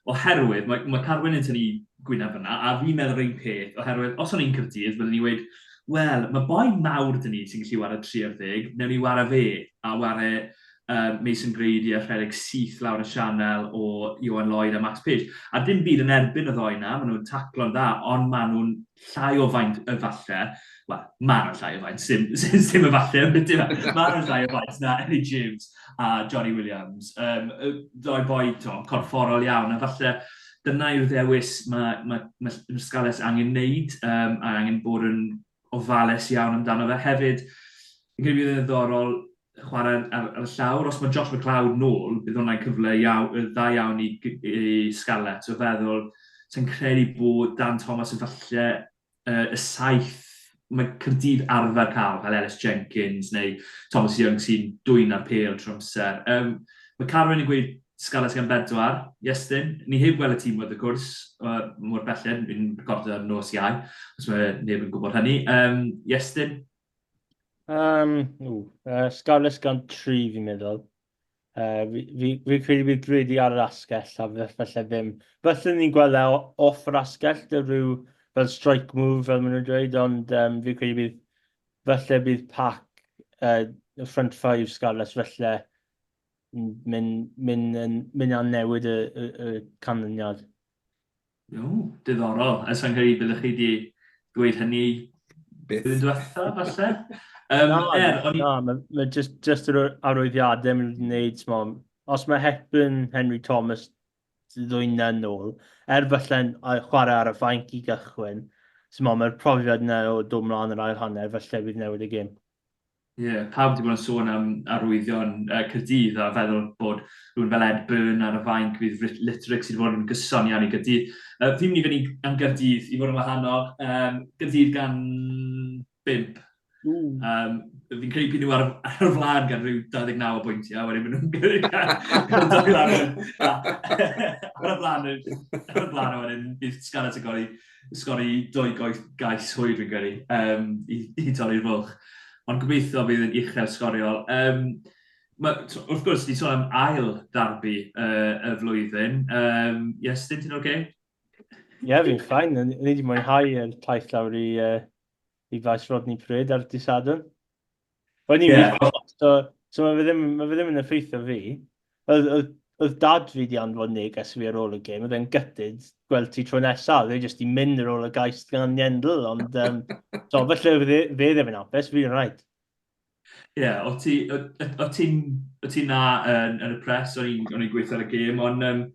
oherwydd mae, mae Carwyn yn tynnu gwyneb fyna, a fi'n meddwl un peth, oherwydd os o'n i'n Caerdydd, byddwn i'n gweud, wel, mae boi mawr dyn ni sy'n gallu ware 3 ar 10, newn ni ware fe, a ware um, Mason Grady a rhedeg syth lawr y sianel o Ioan Lloyd a Max Page. A dim byd yn erbyn y ddoi na, maen nhw'n taclo'n dda, ond maen nhw'n llai o faint efalle, wel, maen nhw'n llai o faint, sim, sim, sim efalle, maen nhw'n llai o faint na Ellie James a Johnny Williams. Um, ddoi boi to, corfforol iawn, a falle dyna yw'r ddewis mae, mae, mae, mae Scarlets angen wneud, um, a angen bod yn ofalus iawn amdano fe. Hefyd, fi'n credu bydd yn ddiddorol chwarae ar, ar y llawr. Os mae Josh McLeod nôl, bydd hwnna'n cyfle iawn, dda iawn i, i Scarlets o feddwl, sy'n credu bod Dan Thomas yn falle uh, y saith mae Caerdydd arfer cael, fel Ellis Jenkins neu Thomas Young sy'n dwyn ar pêl trwy amser. Um, mae Carwyn yn gweud Scarlets gan bedwar, Iestyn, ni heb gweld y tîm wrth y cwrs uh, mor belled, fi'n recordio ar nos Iau, os mae neb yn gwybod hynny. Um, Iestyn?
Um, ww, uh, Scarlets gan 3 fi'n meddwl. Uh, fi, fi, fi credu bydd Grady ar yr asgell a falle ddim. Falle ni'n gweld e off yr asgell, dy rhyw fel strike move fel maen nhw'n dweud, ond um, fi credu bydd falle bydd pack uh, front five Scarlets falle mynd, mynd, mynd, mynd newid y, y, y canlyniad.
O, diddorol. A sa'n credu byddwch chi wedi dweud hynny blwyddyn diwetha, falle?
Um, na, er, on na, mae ma just, just yr arwyddiadau maen nhw wedi gwneud, smo, os mae Hepburn, Henry Thomas ddwy na nôl, er falle'n chwarae ar y fainc i gychwyn, smo, mae'r profiad yna o dod mlaen yr ail hanner, falle bydd newid y gêm.
Ie, yeah, pawb wedi bod yn sôn am arwyddion uh, Caerdydd a feddwl bod rhywun fel Ed Byrne ar y fainc, fydd Litterick sydd wedi bod yn gyson iawn i Gaerdydd. Uh, fi'n mynd i fynd am Gaerdydd i fod yn wahanol. Um, Gaerdydd gan 5. Um, fi'n credu bydd nhw ar, ar y flaen gan rhyw 29 o bwyntiau, wedyn maen nhw'n gyrru ar, ar y flaen, ar y flaen, a wedyn bydd Scarlett yn gorau sgori dwy gais hwy dwi'n credu, um, i, i torri'r fwlch. Ond gobeithio bydd yn uchel sgoriol. Um, ma, wrth gwrs, ni'n sôn am ail darbi uh, y flwyddyn. Um, yes, dyn ti'n oce? Okay?
Ie, yeah, fi'n ffain. Ni wedi mwynhau yr taith lawr i, uh, i Faes Rodney Parade ar dydd Sadwrn. O'n i'n yeah. so, so mae fe ddim, mae fe ddim yn effeithio fi. Oedd, oedd, oedd dad fi di anfon neges fi ar ôl y gêm, oedd e'n gutted gweld ti tro nesaf, oedd e jyst i mynd ar ôl y gais gan Yendl, ond um, so, felly fe, fe ddim yn hapus, fi'n rhaid.
Ie, yeah, o ti'n o ti, o ti na yn, yn y pres, o'n i'n gweithio ar y gêm, ond um,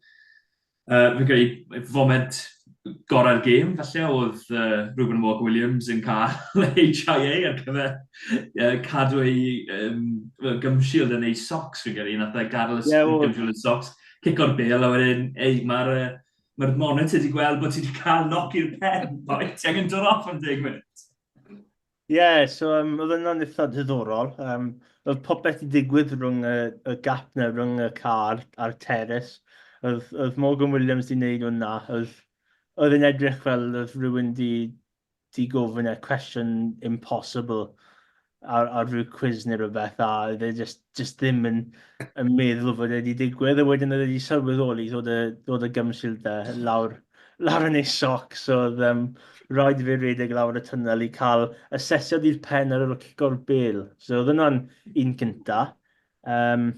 Uh, fi'n credu foment gorau'r gêm, falle, oedd uh, Ruben Walker Williams yn cael HIA ar gyfer uh, cadw ei um, gum shield yn ei socks, fi'n credu. Nath e gadael y yeah, well, gum shield yn socks, cico'r bel, a wedyn, ei, mae'r uh, mae'r monitor wedi gweld bod ti wedi cael knock i'r pen, boi, ti angen dod off am 10 munud.
Ie, yeah, so um, oedd yna'n eitha diddorol. Um, oedd popeth i digwydd rhwng y, y gap na, rhwng y car a'r terrace. Oedd, oedd Morgan Williams di wneud hwnna. Oedd, oedd yn edrych fel oedd rhywun di, di gofyn e cwestiwn impossible ar, ar rhyw quiz neu rhywbeth, a oedd e just, just ddim yn, yn meddwl fod e wedi digwydd, a wedyn oedd e wedi sylweddoli ddod y, ddod y gymsil de lawr lawr yn ei soc, so oedd um, rhaid i fe redeg lawr y tunnel i cael asesiad i'r pen ar ôl cico'r bel. So oedd hwnna'n un cynta.
Um,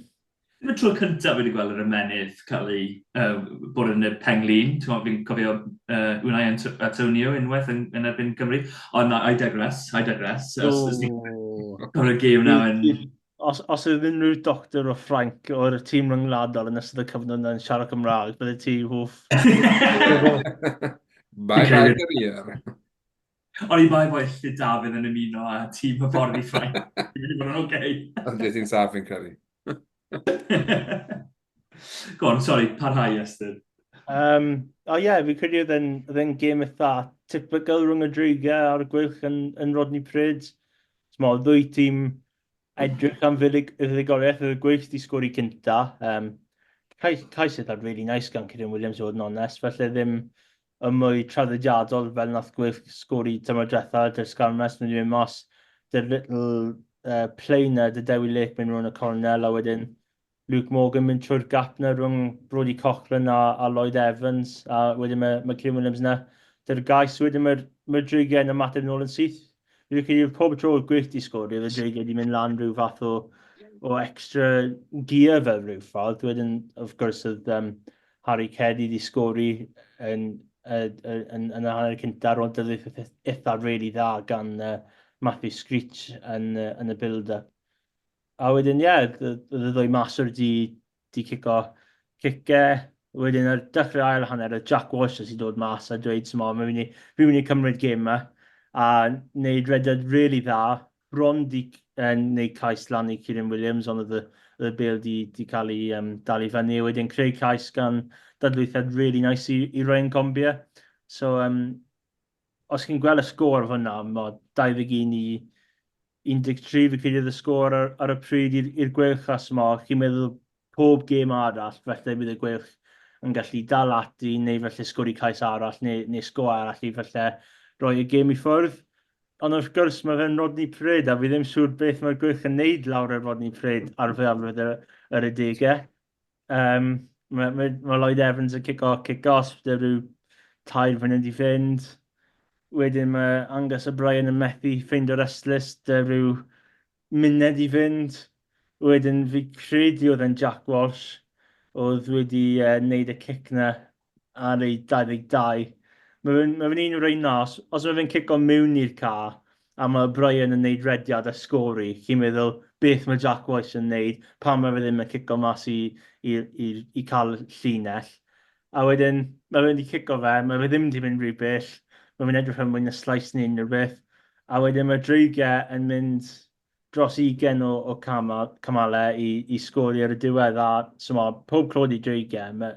Ddim y tro cyntaf fi wedi gweld yr ymennydd cael ei uh, bod yn y penglin. Fi'n cofio uh, Unai Antonio unwaith yn, yn erbyn Cymru. Ond na, I digress, I digress. Oh. Cofio'r gêm na yn...
Os, os oedd unrhyw doctor o Ffrainc o'r tîm ryngwladol yn ystod y cyfnod yna'n siarad Cymraeg, bydde ti hoff...
Bye bye career.
O'n i bai fo Illtud Dafydd yn ymuno â tîm hyfforddi Ffrainc. Fi'n mynd i fod yn oce.
Ond ti'n saff fi'n credu.
Go on, sorry, parhau Esther.
Um, o oh ie, yeah, fi'n credu oedd e'n oedd e'n gêm eitha typical rhwng y dreigiau a'r gweilch yn, yn Rodney Parade. Small, ddwy tîm edrych am fuddugoliaeth, oedd y gweilch di sgori cynta. Um, cais, cais eitha really nice gan Kieran Williams i fod yn onest, felly ddim y mwy traddodiadol fel nath gweilch sgori tymor diwetha dy'r Sgarmes, nhw wedi mynd mas dy'r little uh, play na dy Dewi Lake mynd rownd y cornel a wedyn Luke Morgan mynd trwy'r gap na rhwng Brodie Cochran a, a Lloyd Evans, a wedyn mae, mae Kieran Williams na. Dy'r gais, wedyn mae'r mae Dreigiau yn ymateb nôl yn syth. Fi'n credu pob tro oedd Gwyll di sgori, oedd y Dreigiau wedi mynd lan rhyw fath o, o extra gear fel rhyw ffordd. Wedyn, of course, oedd um, Harry Keddy di sgori yn, yn, yn, yn y hanner cyntaf ar ôl dyddiaeth eitha really dda gan uh, Matthew Screech yn, yn y build-up. A wedyn, ie, yeah, oedd y ddwy maswr di, di cico ciciau. Wedyn ar dechrau ail hanner, oedd Jack Walsh wedi dod mas a dweud, smo, fi'n mynd i, fi mynd i cymryd gêm yma. A wneud rediad really dda, bron di uh, wneud cais lan i Kieran Williams, ond oedd y, oedd y bel di, di cael ei um, dal i fyny. Wedyn creu cais gan dadlwythiad really nice i, i Ryan Combia. So, um, os chi'n gweld y sgôr fyna, mae 21 i 13 fi credu oedd y sgôr ar, ar y pryd i'r Gweilch a smo, chi'n meddwl pob gêm arall, felly bydd y Gweilch yn gallu dal ati neu felly sgori cais arall neu, neu sgôr arall i felly roi y gêm i ffwrdd. Ond wrth gwrs, mae fe'n Rodney Parade, a fi ddim siŵr beth mae'r Gweilch yn neud lawr ar Rodney Parade ar fwyafrif yr, yr adegau. Um, mae, mae, mae Lloyd Evans yn cico kick-off, dy rhyw tair funud i fynd. Wedyn mae Angus O'Brien yn methu ffeindio'r ystlys, dy rhyw munud i fynd. Wedyn fi credu oedd e'n Jack Walsh oedd wedi uh, wneud y cic na ar ei 22. Mae fe'n ma fe un o'r rhain na, os, os mae fe'n cico mewn i'r ca a mae Brian yn neud rediad a sgori, chi'n meddwl beth mae Jack Walsh yn neud, pam mae fe ddim yn cico mas i, i, i, i cael llinell. A wedyn, mae fe wedi cico fe, mae fe ddim wedi mynd rhy bell, mae fe'n edrych yn mwy na slice neu unrhyw beth. A wedyn mae Dreigiau yn mynd dros 20 o, o cama, camalau i, i sgori ar y diwedd a so ma, pob clod i Dreigiau, mae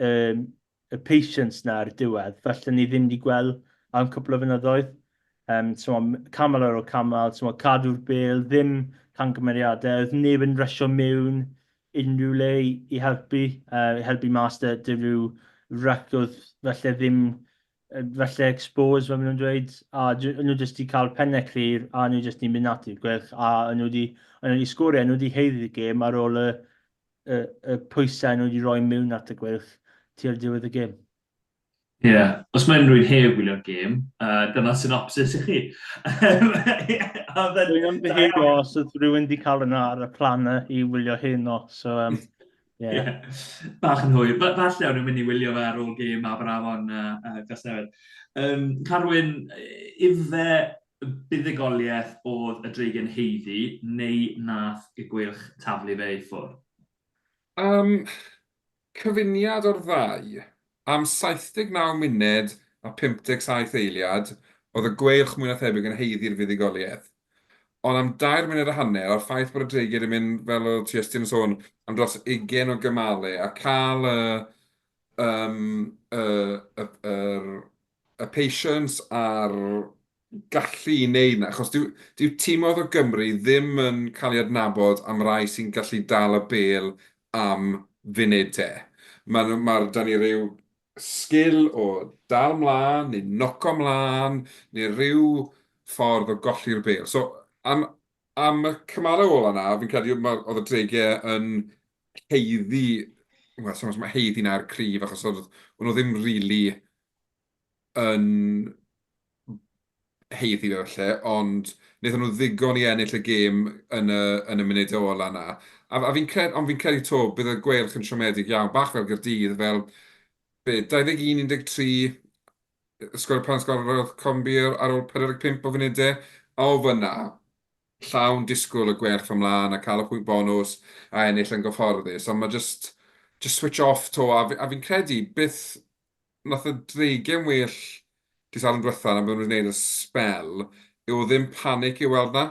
um, y patience na ar y diwedd, falle ni ddim wedi gweld am cwpl o fynyddoedd. Um, so ma, camal ar ôl camal, so ma, cadw'r bel, ddim camgymeriadau, oedd neb yn rysio mewn unrhyw le i, i helpu, uh, helpu mas dy, dy rhyw ruck oedd falle ddim falle exposed fel maen nhw'n dweud, a nhw jyst wedi cael pennau clir a nhw jyst wedi mynd ati'r Gweilch a nhw wedi, nhw wedi sgorio, nhw wedi haeddu'r gêm ar ôl y, y, y pwysau nhw wedi rhoi mewn at y Gweilch tua'r diwedd y gêm.
Ie, yeah. Os mae unrhyw un heb wylio'r gêm, uh, dyna synopsis i chi.
Dwi'n ymddiheuro os oedd rhywun wedi cael yna ar y plan i wylio hyn o, so um,
Yeah. yeah. Bach yn hwyr. Falle o'n nhw'n mynd i wylio fe ar ôl gêm Aberafon a uh, Casnewydd. Um, Carwyn, ife buddugoliaeth oedd y Dreigiau'n haeddu neu nath y Gweilch taflu fe i ffwrdd?
Um, cyfuniad o'r ddau. Am 79 munud a 57 eiliad, oedd y Gweilch mwy na thebyg yn haeddu'r fuddugoliaeth. Ond am dair munud a hanner, a'r ffaith bod y Dreigiau 'di mynd, fel oedd ti Iestyn yn sôn, am dros ugain o gymalau, a cael y, yym, y, y, yr, y patience a'r gallu i wneud 'na, achos dyw, dyw timoedd o Gymru ddim yn cael eu adnabod am rai sy'n gallu dal y bêl am funudau. Maen nhw, mae'r, 'da ni ryw sgil o dal mlân neu noco mlân neu ryw ffordd o golli'r bêl. So am am y cymalau ola 'na, fi'n credu ma' oedd y Dreigiau yn haeddu, wel sa i'n gwybod os mae haeddu'n air cryf achos oedd o'n nhw ddim rili yn haeddu fe falle, ond wnaethon nhw ddigon i ennill y gêm yn y yn y munudau ola 'na. A a fi'n cred- ond fi'n credu 'to, bydd y Gweilch yn siomedig iawn, bach fel Gaerdydd, fel be, 21 13, sgorio pan sgoriodd Combi ar ôl 45 o funudau, a o fan'na, llawn disgwyl y Gweilch ymlaen a cael y pwynt bonws a ennill yn gyfforddus, ond mae jyst jyst switch off 'to, a fi a fi'n credu byth Nath y Dreigiau'n well dydd Sadwrn diwetha na beth nhw wedi gwneud ers sbel, yw oedd ddim panic i'w weld 'na.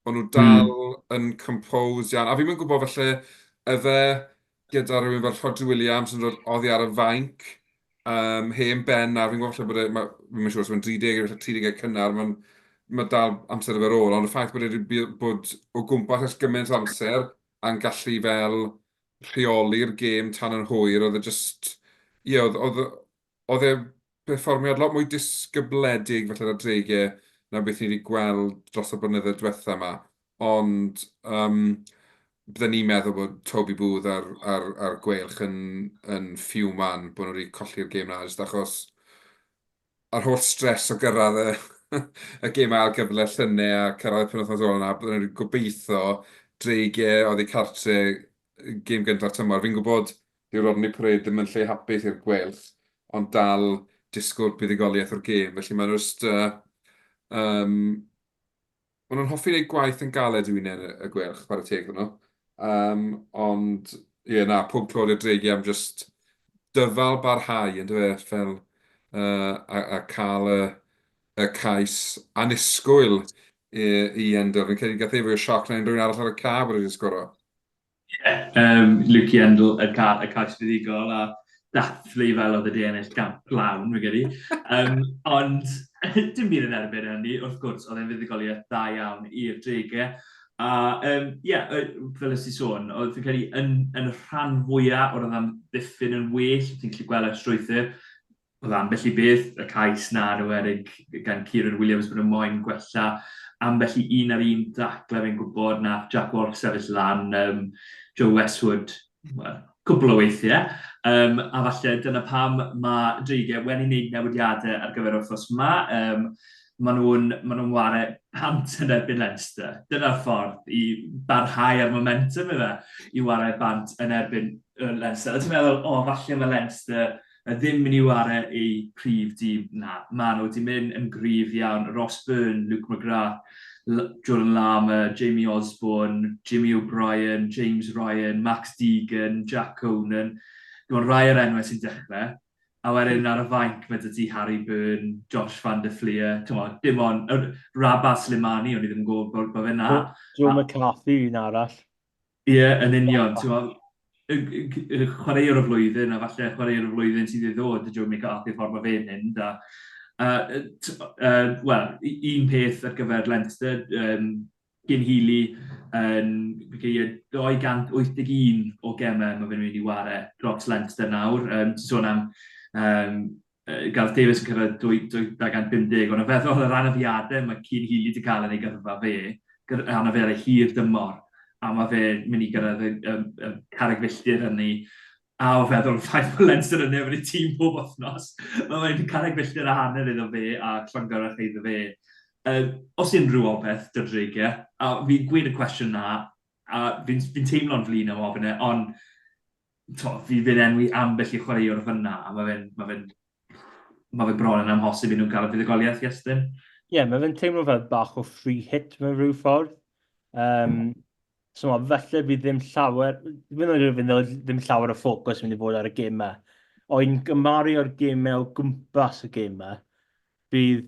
O'n nhw dal yn composed iawn. A fi'm yn gwybod falle ife gyda rhywun fel Rhodri Williams yn dod oddi ar y fainc, yym hen ben nawr, fi'n gwybod falle bod e, ma', fi'm yn siŵr os mae'n 30 neu falle 30 cynnar, mae'n ma' dal amser iddo fe ar ôl, ond y ffaith bod e 'di bod o gwmpas ers gymaint o amser a'n gallu fel rheoli'r gêm tan yn hwyr, oedd e jyst, ie, oedd, oedd, oedd e perfformiad lot mwy disgybledig falle na'r Dreigiau na beth ni wedi gweld dros y blynyddoedd diwetha 'ma. Ond um, bydden ni'n meddwl bod Toby Booth a'r, a'r, a'r Gweilch yn, yn ffiwman bod nhw wedi colli'r gêm 'na, jyst achos a'r holl stress o gyrraedd y y gêm ail gyfle llynedd a cyrraedd y penwythnos ola 'na, bydden nhw wedi gobeithio Dreigiau oddi cartre gêm gynta'r tymor. Fi'n gwybod dyw Rodney Parade ddim yn lle hapus i'r Gweilch, ond dal disgwyl buddugoliaeth o'r gêm. Felly maen nhw jyst yy yym Maen nhw'n hoffi wneud gwaith yn galed i'w hunain, y Gweilch, chwarae teg iddyn nhw. Yym, ond ie, na, pob clod i'r Dreigiau am jyst dyfal barhau, yndyfe, fel yy a a cael y y cais annisgwyl i i Endl. Fi'n credu gath e fwy o sioc na unrhyw un arall ar y cae bod e wedi sgoro.
Ie, um, Luke Yendall yn cael y cais fuddugol a dathlu fel oedd wedi ennill gamp lawn, fi'n credu. Um, ond dim byd yn erbyn hynny, wrth gwrs, oedd e'n fuddugoliaeth dda iawn i'r Dreigiau. A um, yeah, fel ys ti sôn, oedd fi'n credu yn, yn y rhan fwyaf o'r amddiffyn yn well, ti'n gallu gweld y strwythur. Oedd ambell i beth, y cais 'na yn enwedig gan Kieran Williams bod nhw moyn gwella ambell i un ar un tackle fi'n gwybod nath Jack Walsh sefyll lan um, Joe Westwood well, cwpl o weithiau. Um, a falle dyna pam mae Dreigiau wedi wneud newidiadau ar gyfer wythnos yma. Um, maen nhw'n ma nhw ware pant yn erbyn Leinster. Dyna'r ffordd i barhau ar momentum iddo, i ware bant yn erbyn Leinster. A ti'n meddwl, o, oh, falle mae Leinster ddim mynd i ware eu prif dîm. Na, maen nhw wedi mynd yn gryf iawn. Ross Byrne, Luke McGrath, Jordan Larmour, Jamie Osborne, Jimmy O'Brien, James Ryan, Max Deegan, Jack Conan. Dim ond rai o'r enwau sy'n dechrau. A wedyn ar y fainc mae 'da ti Harry Byrne, Josh van der Flier, t'mod, dim ond Rabah Slimani, o'n i ddim yn gwybod bod, bod fe 'na.
Joe McCarthy un arall.
Ie, yeah, yn union, t'mod, y chwaraewr y flwyddyn, a falle chwaraewr y flwyddyn sydd i ddod, Joe McCarthy, ffordd mae fe'n mynd, a, a uh, wel, un peth ar gyfer Leinster, um, Gyn Healy yn 281 o gemau mae fe'n mynd i ware dros Leinster nawr. Um, ti'n sôn am um, Gareth Davies yn cyrraedd 250, ond yn feddwl yr anafiadau mae Cian Healy wedi cael yn ei gyrfa fe, anafiadau hir dymor, a mae fe'n mynd i gyrraedd y, y, y carreg filltir hynny a o feddwl y ffaith bod Leinster yn newid y tîm pob wythnos, mae fe'n carreg filltir a hanner iddo fe a llongyfarch iddo fe. Uh, os unrhyw obeth, dy'r dreigiau, a fi'n gweud y cwestiwn na, a fi'n fi teimlo'n flin am ofyn e, ond to, fi fi'n enwi ambell i chwaraewr fyna, a mae fe'n ma fe, ma fe bron yn amhosib i nhw gael y fuddugoliaeth, Iestyn.
Ie, yeah, mae fe'n teimlo fel bach o free hit mewn rhyw ffordd. Um, So ma, falle bydd ddim llawer, ddim yn rhywun ddim llawer o ffocws mynd i fod ar y gemau. Ond gymaru o'r gemau o gwmpas y gemau, bydd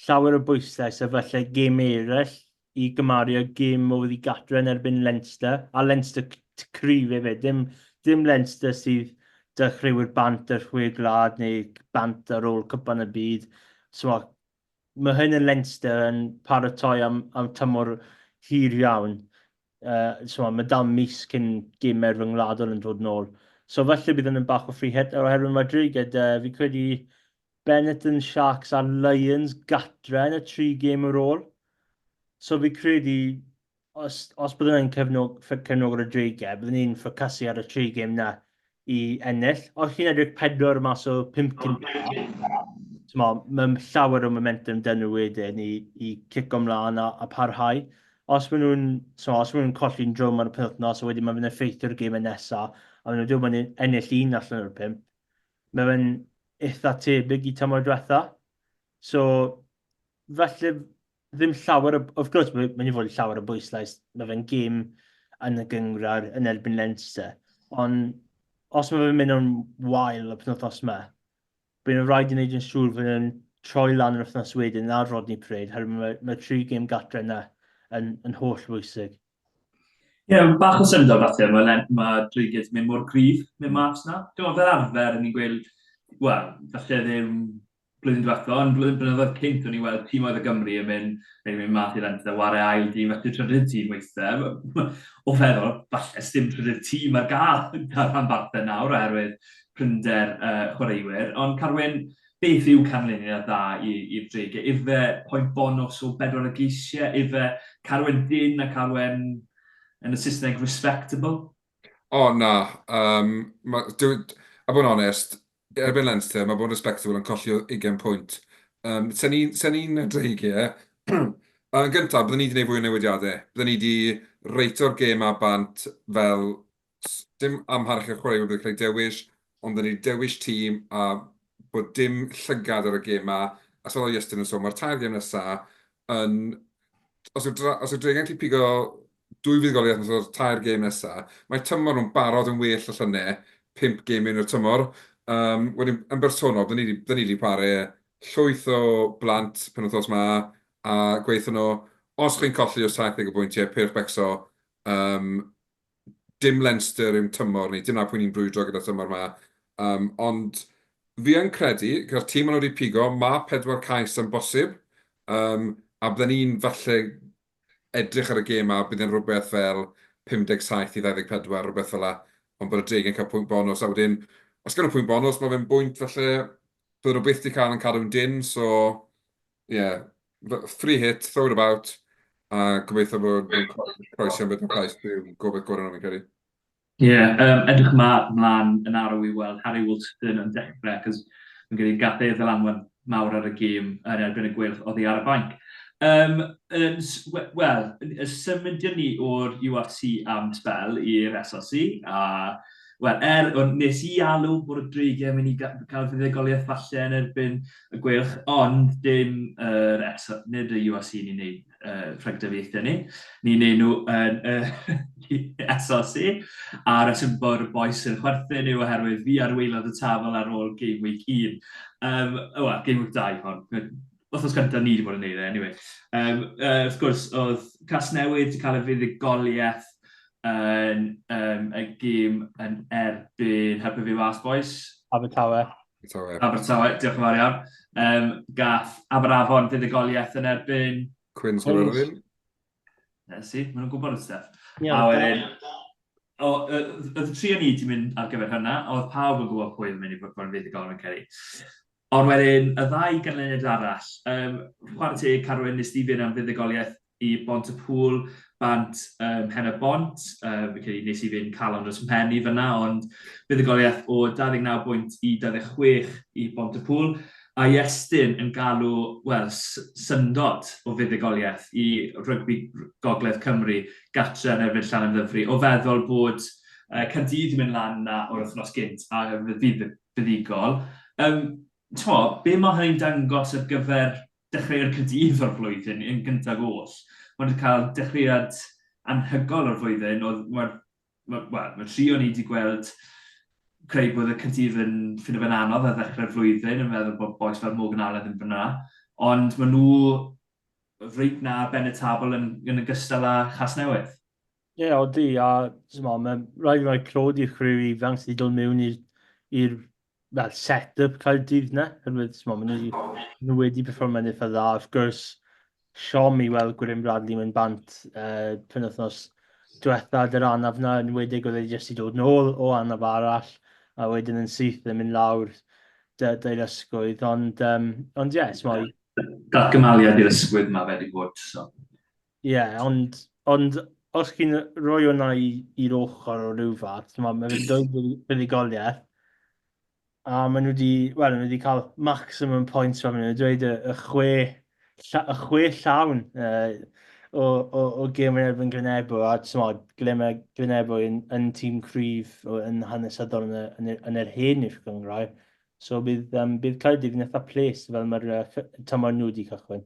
llawer o bwyslais a falle gemau eraill i gymaru â gêm oedd i gatre yn erbyn Leinster, a Leinster cryf hefyd, dim, dim Leinster sydd dechreuwyr bant ar chwe gwlad neu bant ar ôl cwpan y byd. So, mae hyn yn Leinster yn paratoi am, am tymor hir iawn. Uh, so, mae dal mis cyn gemau rhyngwladol yn dod nôl. So falle bydd yn bach o free hit, oherwydd mae Dreigiau, uh, fi credu Benetton, Sharks a Lions gatre yn y tri gêm ar ôl. So fi credu, os, os byddwn ni'n cefnog, cefnogwr y Dreigiau, byddwn ni'n ffocysu ar y tri gêm na i ennill. Os chi'n edrych pedwar mas o pump cynta, mae llawer o momentum dyn nhw wedyn i, i cico mlaen a, a parhau. Os maen nhw'n so, os maen nhw'n colli'n drwm ar y penwythnos, a wedyn mae'n fe'n effeithio'r gemau nesaf, a maen nhw'n dod yn ennill un allan o'r pump, mae fe'n eitha tebyg i tymor diwetha. So, falle ddim llawer o... Wrth gwrs, mae'n mynd i fod llawer o bwyslais. Mae fe'n gêm yn y gynghrair yn erbyn Leinster. Ond os mae fe'n mynd yn wael y penwythnos yma, bydd yn rhaid i wneud yn siŵr fod nhw'n troi lan yr wythnos wedyn ar Rodney Parade, oherwydd mae, mae tri gêm gatre yna yn, yn holl bwysig.
Ie, yeah, bach o syndod falle, mae, mae Dreigiau mynd mor gryf mynd mas na. Dwi'n meddwl fel arfer, ni'n gweud, wel, falle ddim blwyddyn diwetha, ond blwyddyn blynyddoedd cynt o'n i weld tîmoedd o Gymru yn mynd, neu mynd mas i Leinster, ware ail dîm, felly trydydd tîm weithiau. O feddwl, falle sdim trydydd tîm ar gael gyda'r rhanbarthau nawr oherwydd prinder uh, chwaraewyr. Ond Carwyn, beth yw canlyniad dda i'r Dreigiau? Ife pwynt bonws o bedwar o geisiau? Ife Carwyn dyn a Carwyn yn y Saesneg respectable?
O, na. Um, ma, dwi, a bod yn onest, erbyn Leinster, mae bod yn respectable yn colli o 20 pwynt. Um, sen ni'n sen ni'n dreigiau, yn gyntaf, byddwn ni wedi gwneud fwy o newidiadau. Byddwn ni wedi reito'r gêm a bant fel, dim amharch i'r chwaraewyr bydd cael ei dewis, ond byddwn ni wedi dewis tîm a bod dim llygad ar y gêm ma. A fel oedd Iestyn yn sôn, mae'r tair gêm nesaf yn... Os yw'r os yw'r Dreigiau'n gallu pigo dwy fuddugoliaeth mas o'r tair gêm nesa, mae tymor nhw'n barod yn well o llynedd, pump gêm mewn i'r tymor. Um, wedyn, yn bersonol, dyn ni, dyn ni wedi pare llwyth o blant penwythnos ma, a gweithio nhw, os chi'n colli o 70 o bwyntiau, peidiwch becso, um, dim Leinster yw'n tymor ni, dim na pwy ni'n brwydro gyda'r tymor ma. Um, ond fi yn credu, gyda'r tîm maen nhw wedi pigo, mae pedwar cais yn bosib, um, a bydden ni'n falle edrych ar y gêm a bydd e'n rhywbeth fel 57 i 24, rhywbeth fel 'na, ond bod y Dreigiau'n cael pwynt bonws, a wedyn, os gawn nhw pwynt bonws, mae fe'n bwynt falle Bydden nhw byth 'di cael yn cadw'n dynn, so ie, free hit, throw it about, a gobeithio bod nhw'n croesi am bedwar cais, yw gobaith gorau nhw fi'n credu.
Ie, yeah, edrych yma mlaen yn arw i weld Harry Woolston yn dechrau, cos fi'n credu gath e ddylanwad mawr ar y gêm yn erbyn y Gweilch oddi ar y fainc. Wel, symudion ni o'r URC am sbel i'r SRC, a wel, ond nes i alw bod y Dreigiau yn mynd i gael fuddugoliaeth falle yn erbyn y Gweilch, ond dim yr S, nid y URC ni'n neud rhagdybiaethau ni. Ni'n neud nhw yn y SRC, a reswm bod y bois yn chwerthin yw oherwydd fi ar waelod y tabl ar ôl Game Week 1. Wel, Game Week 2 hon. Wythnos gyntaf ni wedi bod yn neud e, anyway. Wrth gwrs, oedd Casnewydd wedi cael y fuddugoliaeth yn y gêm yn erbyn, helpu fi mas, boys?
Abertawe.
Abertawe.
Abertawe, diolch yn fawr iawn. Gath Aberafon fuddugoliaeth yn erbyn...
Cwins Caerfyrddin.
Na, si, maen nhw'n gwybod y stuff. Yeah, a wedyn, oedd y tri o'n i wedi mynd ar gyfer hynna, a oedd pawb yn gwybod pwy oedd yn mynd i fod yn fuddugol yn credu. Ond wedyn, y ddau ganlyniad arall, chwarae teg, Carwyn, nes di fynd am fuddugoliaeth i Bont-y-pŵl bant ym Mhen-y-bont. Fi'n credu nes i fynd calon dros mhen i fan'na, ond buddugoliaeth o 29 bwynt i 26 i Bont-y-pŵl. A Iestyn yn galw, wel, syndod o fuddugoliaeth i rygbi Gogledd Cymru gartre yn erbyn Llanymddyfri, o feddwl bod Caerdydd 'di mynd lan 'na o'r wythnos gynt a fydd fuddugol. T'mo', be ma' hynny'n dangos ar gyfer dechreuad Caerdydd o'r flwyddyn yn gyntaf oll. Maen nhw wedi cael dechreuad anhygoel o'r flwyddyn. Oedd, mae'r, ma, wel, mae tri o'n i wedi gweld creu bod y Caerdydd yn ffindo fe'n anodd ar ddechrau'r flwyddyn, yn meddwl bod bois fel Morgan Allen ddim fyna. Ond maen nhw reit na ar ben y tabl yn, yn ogystal â Chasnewydd.
Ie, yeah, odi, a mae rhaid i roi clod i'r chwaraewyr ifanc sydd wedi dod mewn i'r fel set-up Caerdydd 'na, oherwydd t'mod, maen nhw wedi, nhw wedi perfformio'n eitha dda. Wrth gwrs, siom i weld Gwilym Bradley mynd bant penwythnos diwetha 'da'r anaf 'na, yn enwedig oedd e jyst 'di dod nôl o anaf arall, a wedyn yn syth yn mynd lawr 'da'r ysgwydd, ond um, ond ie, t'mod...
Datgymaliad i'r ysgwydd ma fe 'di bod, so...
Ie, ond, ond os chi'n rhoi hwnna i'r ochr o ryw fath, mae ma fe'n dwy fuddugoliaeth, a maen nhw wedi, wel, maen nhw wedi cael maximum points, fel maen nhw'n dweud, y y chwe llawn o, o gêm yn erbyn Glynebwy, a t'mod, Glynebwy yn tîm cryf yn hanesyddol yn, y, yn, y, yn yr hen uwch gynghrair, so bydd, bydd Caerdydd yn eitha ples fel mae'r tymor nhw wedi cychwyn.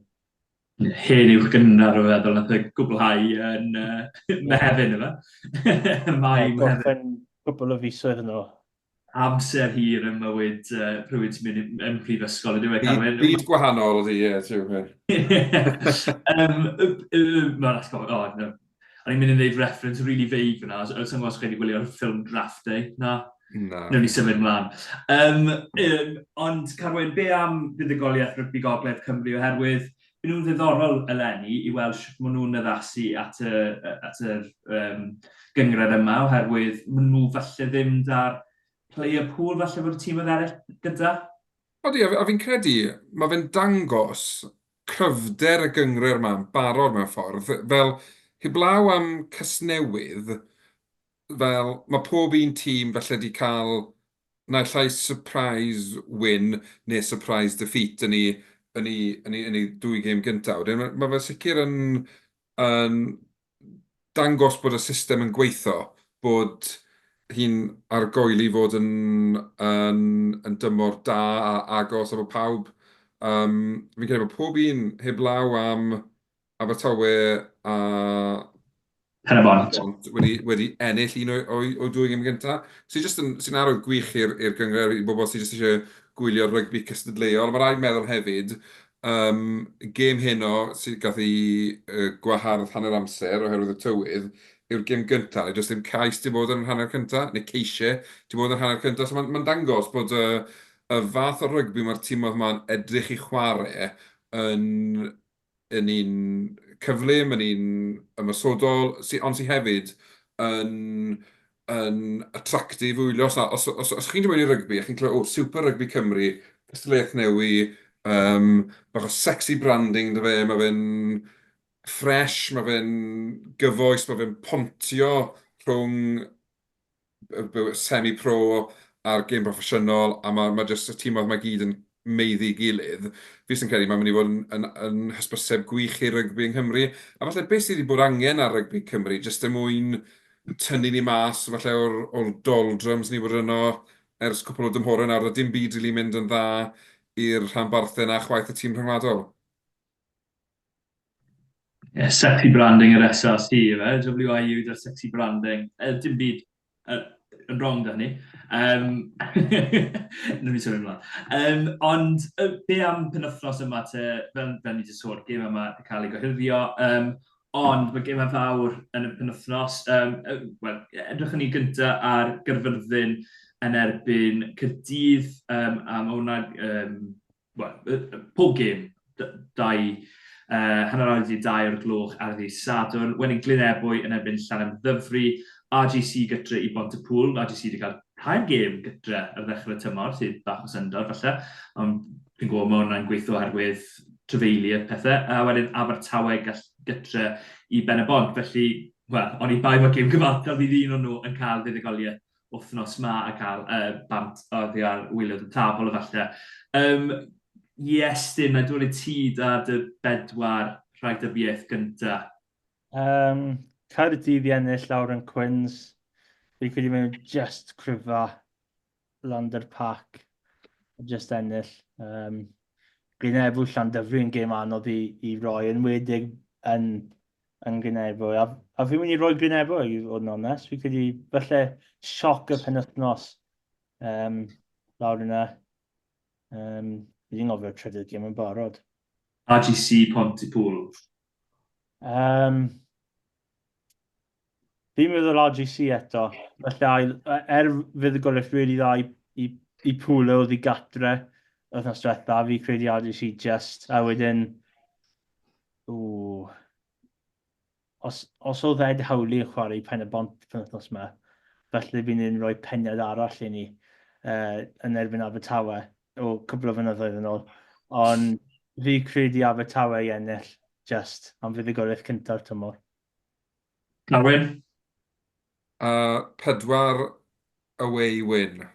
Hen uwch gynnar o feddwl nath e gwblhau yn Mehefin yma.
Mai Mehefin. Gorffen cwpl o fisoedd yn ôl.
Amser hir ym mywyd rhywun sy'n mynd yn prifysgol yndyw e, Carwyn?
Byd gwahanol ydi, ie, ti'n gwybod.
Mae'n atgoffa, o, no. O'n i'n mynd i wneud reference really vague fyna, os sa i'n gwybod os chi wedi gwylio'r ffilm Draft Day, na?
Na.
Newn ni symud mlaen. Um, um, ond Carwyn, be am buddugoliaeth rygbi Gogledd Cymru? Oherwydd byd nhw'n ddiddorol eleni i weld sut maen nhw'n addasu at y, at yr gynghrair yma, oherwydd maen nhw falle ddim 'da'r player pool falle bod y tîmoedd eraill gyda.
Odi, a fi'n credu mae fe'n dangos cryfder y gynghrair 'ma'n barod mewn ffordd. Fel, heblaw am Casnewydd, fel, mae pob un tîm falle 'di cael naill ai surprise win neu surprise defeat yn eu yn eu yn eu yn eu dwy gêm gyntaf. Wedyn ma' ma' fe sicr yn yn dangos bod y system yn gweithio, bod hi'n argoeli fod yn yn yn dymor da a agos a bod pawb, yym, fi'n credu bod pob un heblaw am Abertawe a
Pen-y-bont
wedi, wedi ennill un o'u dwy gêm gyntaf. Sy'n jyst yn, sy'n arwydd gwych i'r i'r gynghrair, i bobl sydd jyst eisiau gwylio rygbi cystadleuol. Mae rhaid meddwl hefyd, yym, gêm heno sydd gath ei gwahardd hanner amser oherwydd y tywydd, yw'r gêm gyntaf. Neu does dim cais 'di bod yn yr hanner cyntaf, neu ceisiau 'di bod yn yr hanner cyntaf. So mae'n mae'n dangos bod y y fath o rygbi mae'r timoedd 'ma'n edrych i chwarae yn yn un cyflym, yn un ymosodol, sy, ond sy hefyd yn, yn attractive i wylio. Os, os, os, os chi'n dod mewn i rygbi a chi'n clywed, o, Super Rugby Cymru, cystadleuaeth newi, um, bach o sexy branding 'da fe, mae fe'n ffresh, mae fe'n gyfoes, mae fe'n pontio rhwng semi-pro a'r gêm broffesiynol, a ma' ma' jyst y timoedd 'ma gyd yn maeddu ei gilydd. Fi jyst yn credu mae'n mynd i fod yn yn yn hysbyseb gwych i rygbi yng Nghymru, a falle beth sydd wedi bod angen ar rygbi Cymru, jyst er mwyn tynnu ni mas falle o'r o'r doldrums ni bod yno ers cwpl o dymhorau nawr, a dim byd rili mynd yn dda i'r rhanbarthau 'na chwaith y tîm rhyngwladol.
Yeah, sexy branding yr SRC, ife? WIU 'da'r sexy branding. Dim byd yn wrong 'da hynny. Um, Wnawn ni symud ymlaen. Um, ond be am penwythnos yma te, fel, fel ni wedi sôn, gêm yma wedi cael ei gohirio, um, ond mae gemau fawr yn y penwythnos. Um, Wel, edrychwn ni gyntaf ar Gaerfyrddin yn erbyn Caerdydd, um, a mae hwnna um, wel, pob gêm, dau, hanner awr wedi 2 o'r gloch ar ddydd Sadwrn. Wedyn Glyn Ebwy yn erbyn Llanymddyfri, RGC gytre i Bont-y-pŵl. RGC wedi cael tair gêm gytre ar ddechrau y tymor, sydd bach o syndod falle, ond fi'n gwybod mae hwnna'n gweithio oherwydd trafeili a pethau. A wedyn Abertawe gall gytre i Ben-y-bont, felly, wel, oni bai bod gêm gyfartal fydd un o'n nhw yn cael fuddugoliaeth wythnos 'ma a cael uh, bant oddi ar waelod y tabl efallai. Um, Iestyn, na dod i ti da dy bedwar rhagdybiaeth gynta.
Um, Caerdydd i ennill lawr yn Quins. Fi credu maen nhw just cryfa Lander Park. Just ennill. Um, Glynebwy Llandyfri yn gêm anodd i, i roi, yn wedig yn yn Glynebwy. A, a fi'n mynd i roi Glynebwy, i fod yn onest. Fi'n credu, falle sioc y penwythnos um, lawr yna. Um, fi wedi ngofio'r trydydd gêm yn barod.
RGC Pontypool.
Um, fi'n meddwl RGC eto. Felly, ail, er fuddugoliaeth really dda i, i, i Pwlo oedd i gatre wythnos diwetha, fi credu RGC just, a wedyn Ww. Os, os oedd Ed Howley yn chwarae i Pen y Bont penwythnos yma, felly fi'n un rhoi peniad arall i ni uh, yn erbyn Abertawe o cwbl o fynyddoedd yn ôl. Ond fi credu Abertawe i ennill just am fuddugoliaeth cynta'r tymor.
Carwyn?
4 away win.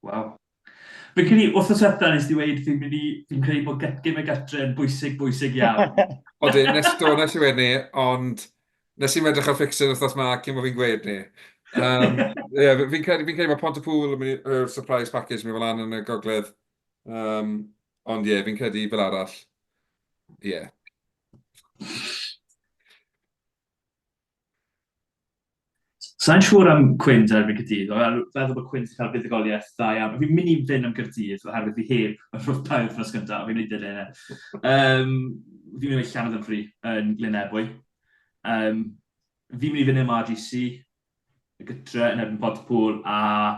Waw. Fi'n credu, wythnos diwetha nes di weud fi'n mynd i, fi'n credu bod gêm y gatre yn bwysig, bwysig iawn.
Odyn, nes, do, nes i weud 'ny, ond nes i'm edrych ar fixture wythnos 'ma cyn bod fi'n gweud 'ny. Um, yeah, fi'n credu, fi'n credu mae Pontypool yn mynd i, yr surprise package yn mynd i fod lan yn y gogledd. Um, ond ie, yeah, fi'n credu fel arall, ie. Yeah.
Sa i'n siŵr am Quins yn erbyn Caerdydd, ond feddwl bod Quins yn cael buddugoliaeth dda iawn. Fi'n mynd i fynd am Gaerdydd oherwydd fi heb yr wrth dair wythnos gyntaf, fi'n mynd i dilyn e. Um, fi'n mynd i Llanymddyfri yn Glyn Ebwy. Um, fi'n mynd i fynd am RGC, y gytre yn erbyn Pontypool, a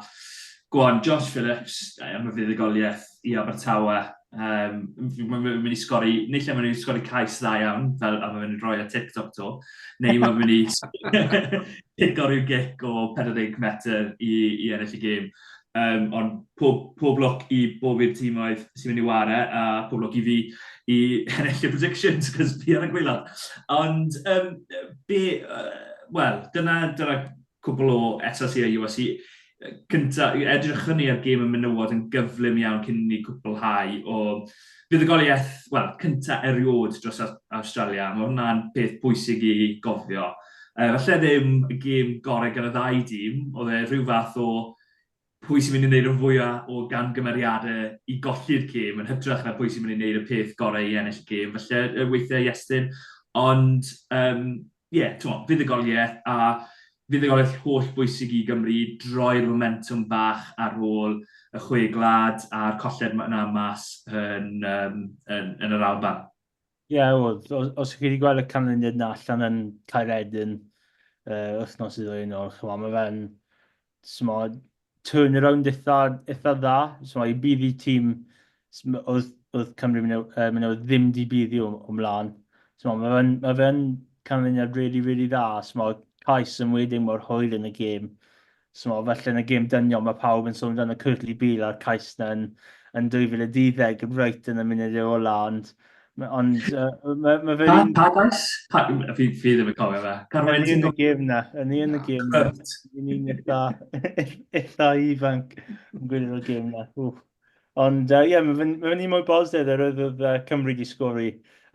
go on, Josh Phillips am y fuddugoliaeth i Abertawe. Um, mae'n mynd i sgori, neu lle mae'n mynd i sgori cais dda iawn, fel a mae'n mynd i roi ar TikTok to, neu mae'n mynd i cico rhyw gic o 40 metr i, i ennill y gêm. Um, ond pob, pob lwc i bob i'r tîmoedd sy'n mynd i ware, a pob lwc i fi i ennill y predictions, cos fi ar y gwaelod. Ond, um, be, uh, wel, dyna, dyna cwpl o SRC a URC. Cynta, edrychwn ni ar gêm y menywod yn gyflym iawn cyn i ni cwblhau o fuddugoliaeth, wel, cynta erioed dros Awstralia. Mae hwnna'n peth bwysig i gofio. Falle ddim y gêm gorau gan y ddau dîm, oedd e rhyw fath o pwy sy'n mynd i wneud y fwyaf o gamgymeriadau i golli'r gêm yn hytrach na pwy sy'n mynd i wneud y peth gorau i ennill y gêm, falle, weithiau Iestyn. Ond, um, ie, yeah, ti'n fuddugoliaeth a fuddugoliaeth holl bwysig i Gymru i droi'r momentwm bach ar ôl y chwe gwlad a'r colled yna mas yn, um, yn, yn yr Alban.
Ie, yeah, oedd. Os, os chi wedi gweld y canlyniad na allan yn Caeredin uh, wythnos i ddwy yn ôl, chymod, mae fe'n smod, turnaround eitha, eitha dda. So, i bydd i tîm, oedd, oedd Cymru mynd ddim di buddi o, o mlaen. So, mae fe'n ma fe canlyniad really, really dda. So, mae cais yn wedyn mor hwyl yn y gêm. So, felly yn y gêm dynion, mae pawb yn sôn amdano Kurtley Beale a'r cais na yn, yn 2012, reit yn y munud ola, ond ond mae ma fe...
Pa, pa gais? Pa, fi, fi ddim yn cofio fe.
Carwen, ti'n yn y gêm na, yn i yn y gêm na. Yn i'n eitha, eitha ifanc yn gwylio'r gêm na. Wff. Ond ie, yeah, mae fe'n ma fe un mwy bositif yr oedd oedd Cymru wedi sgori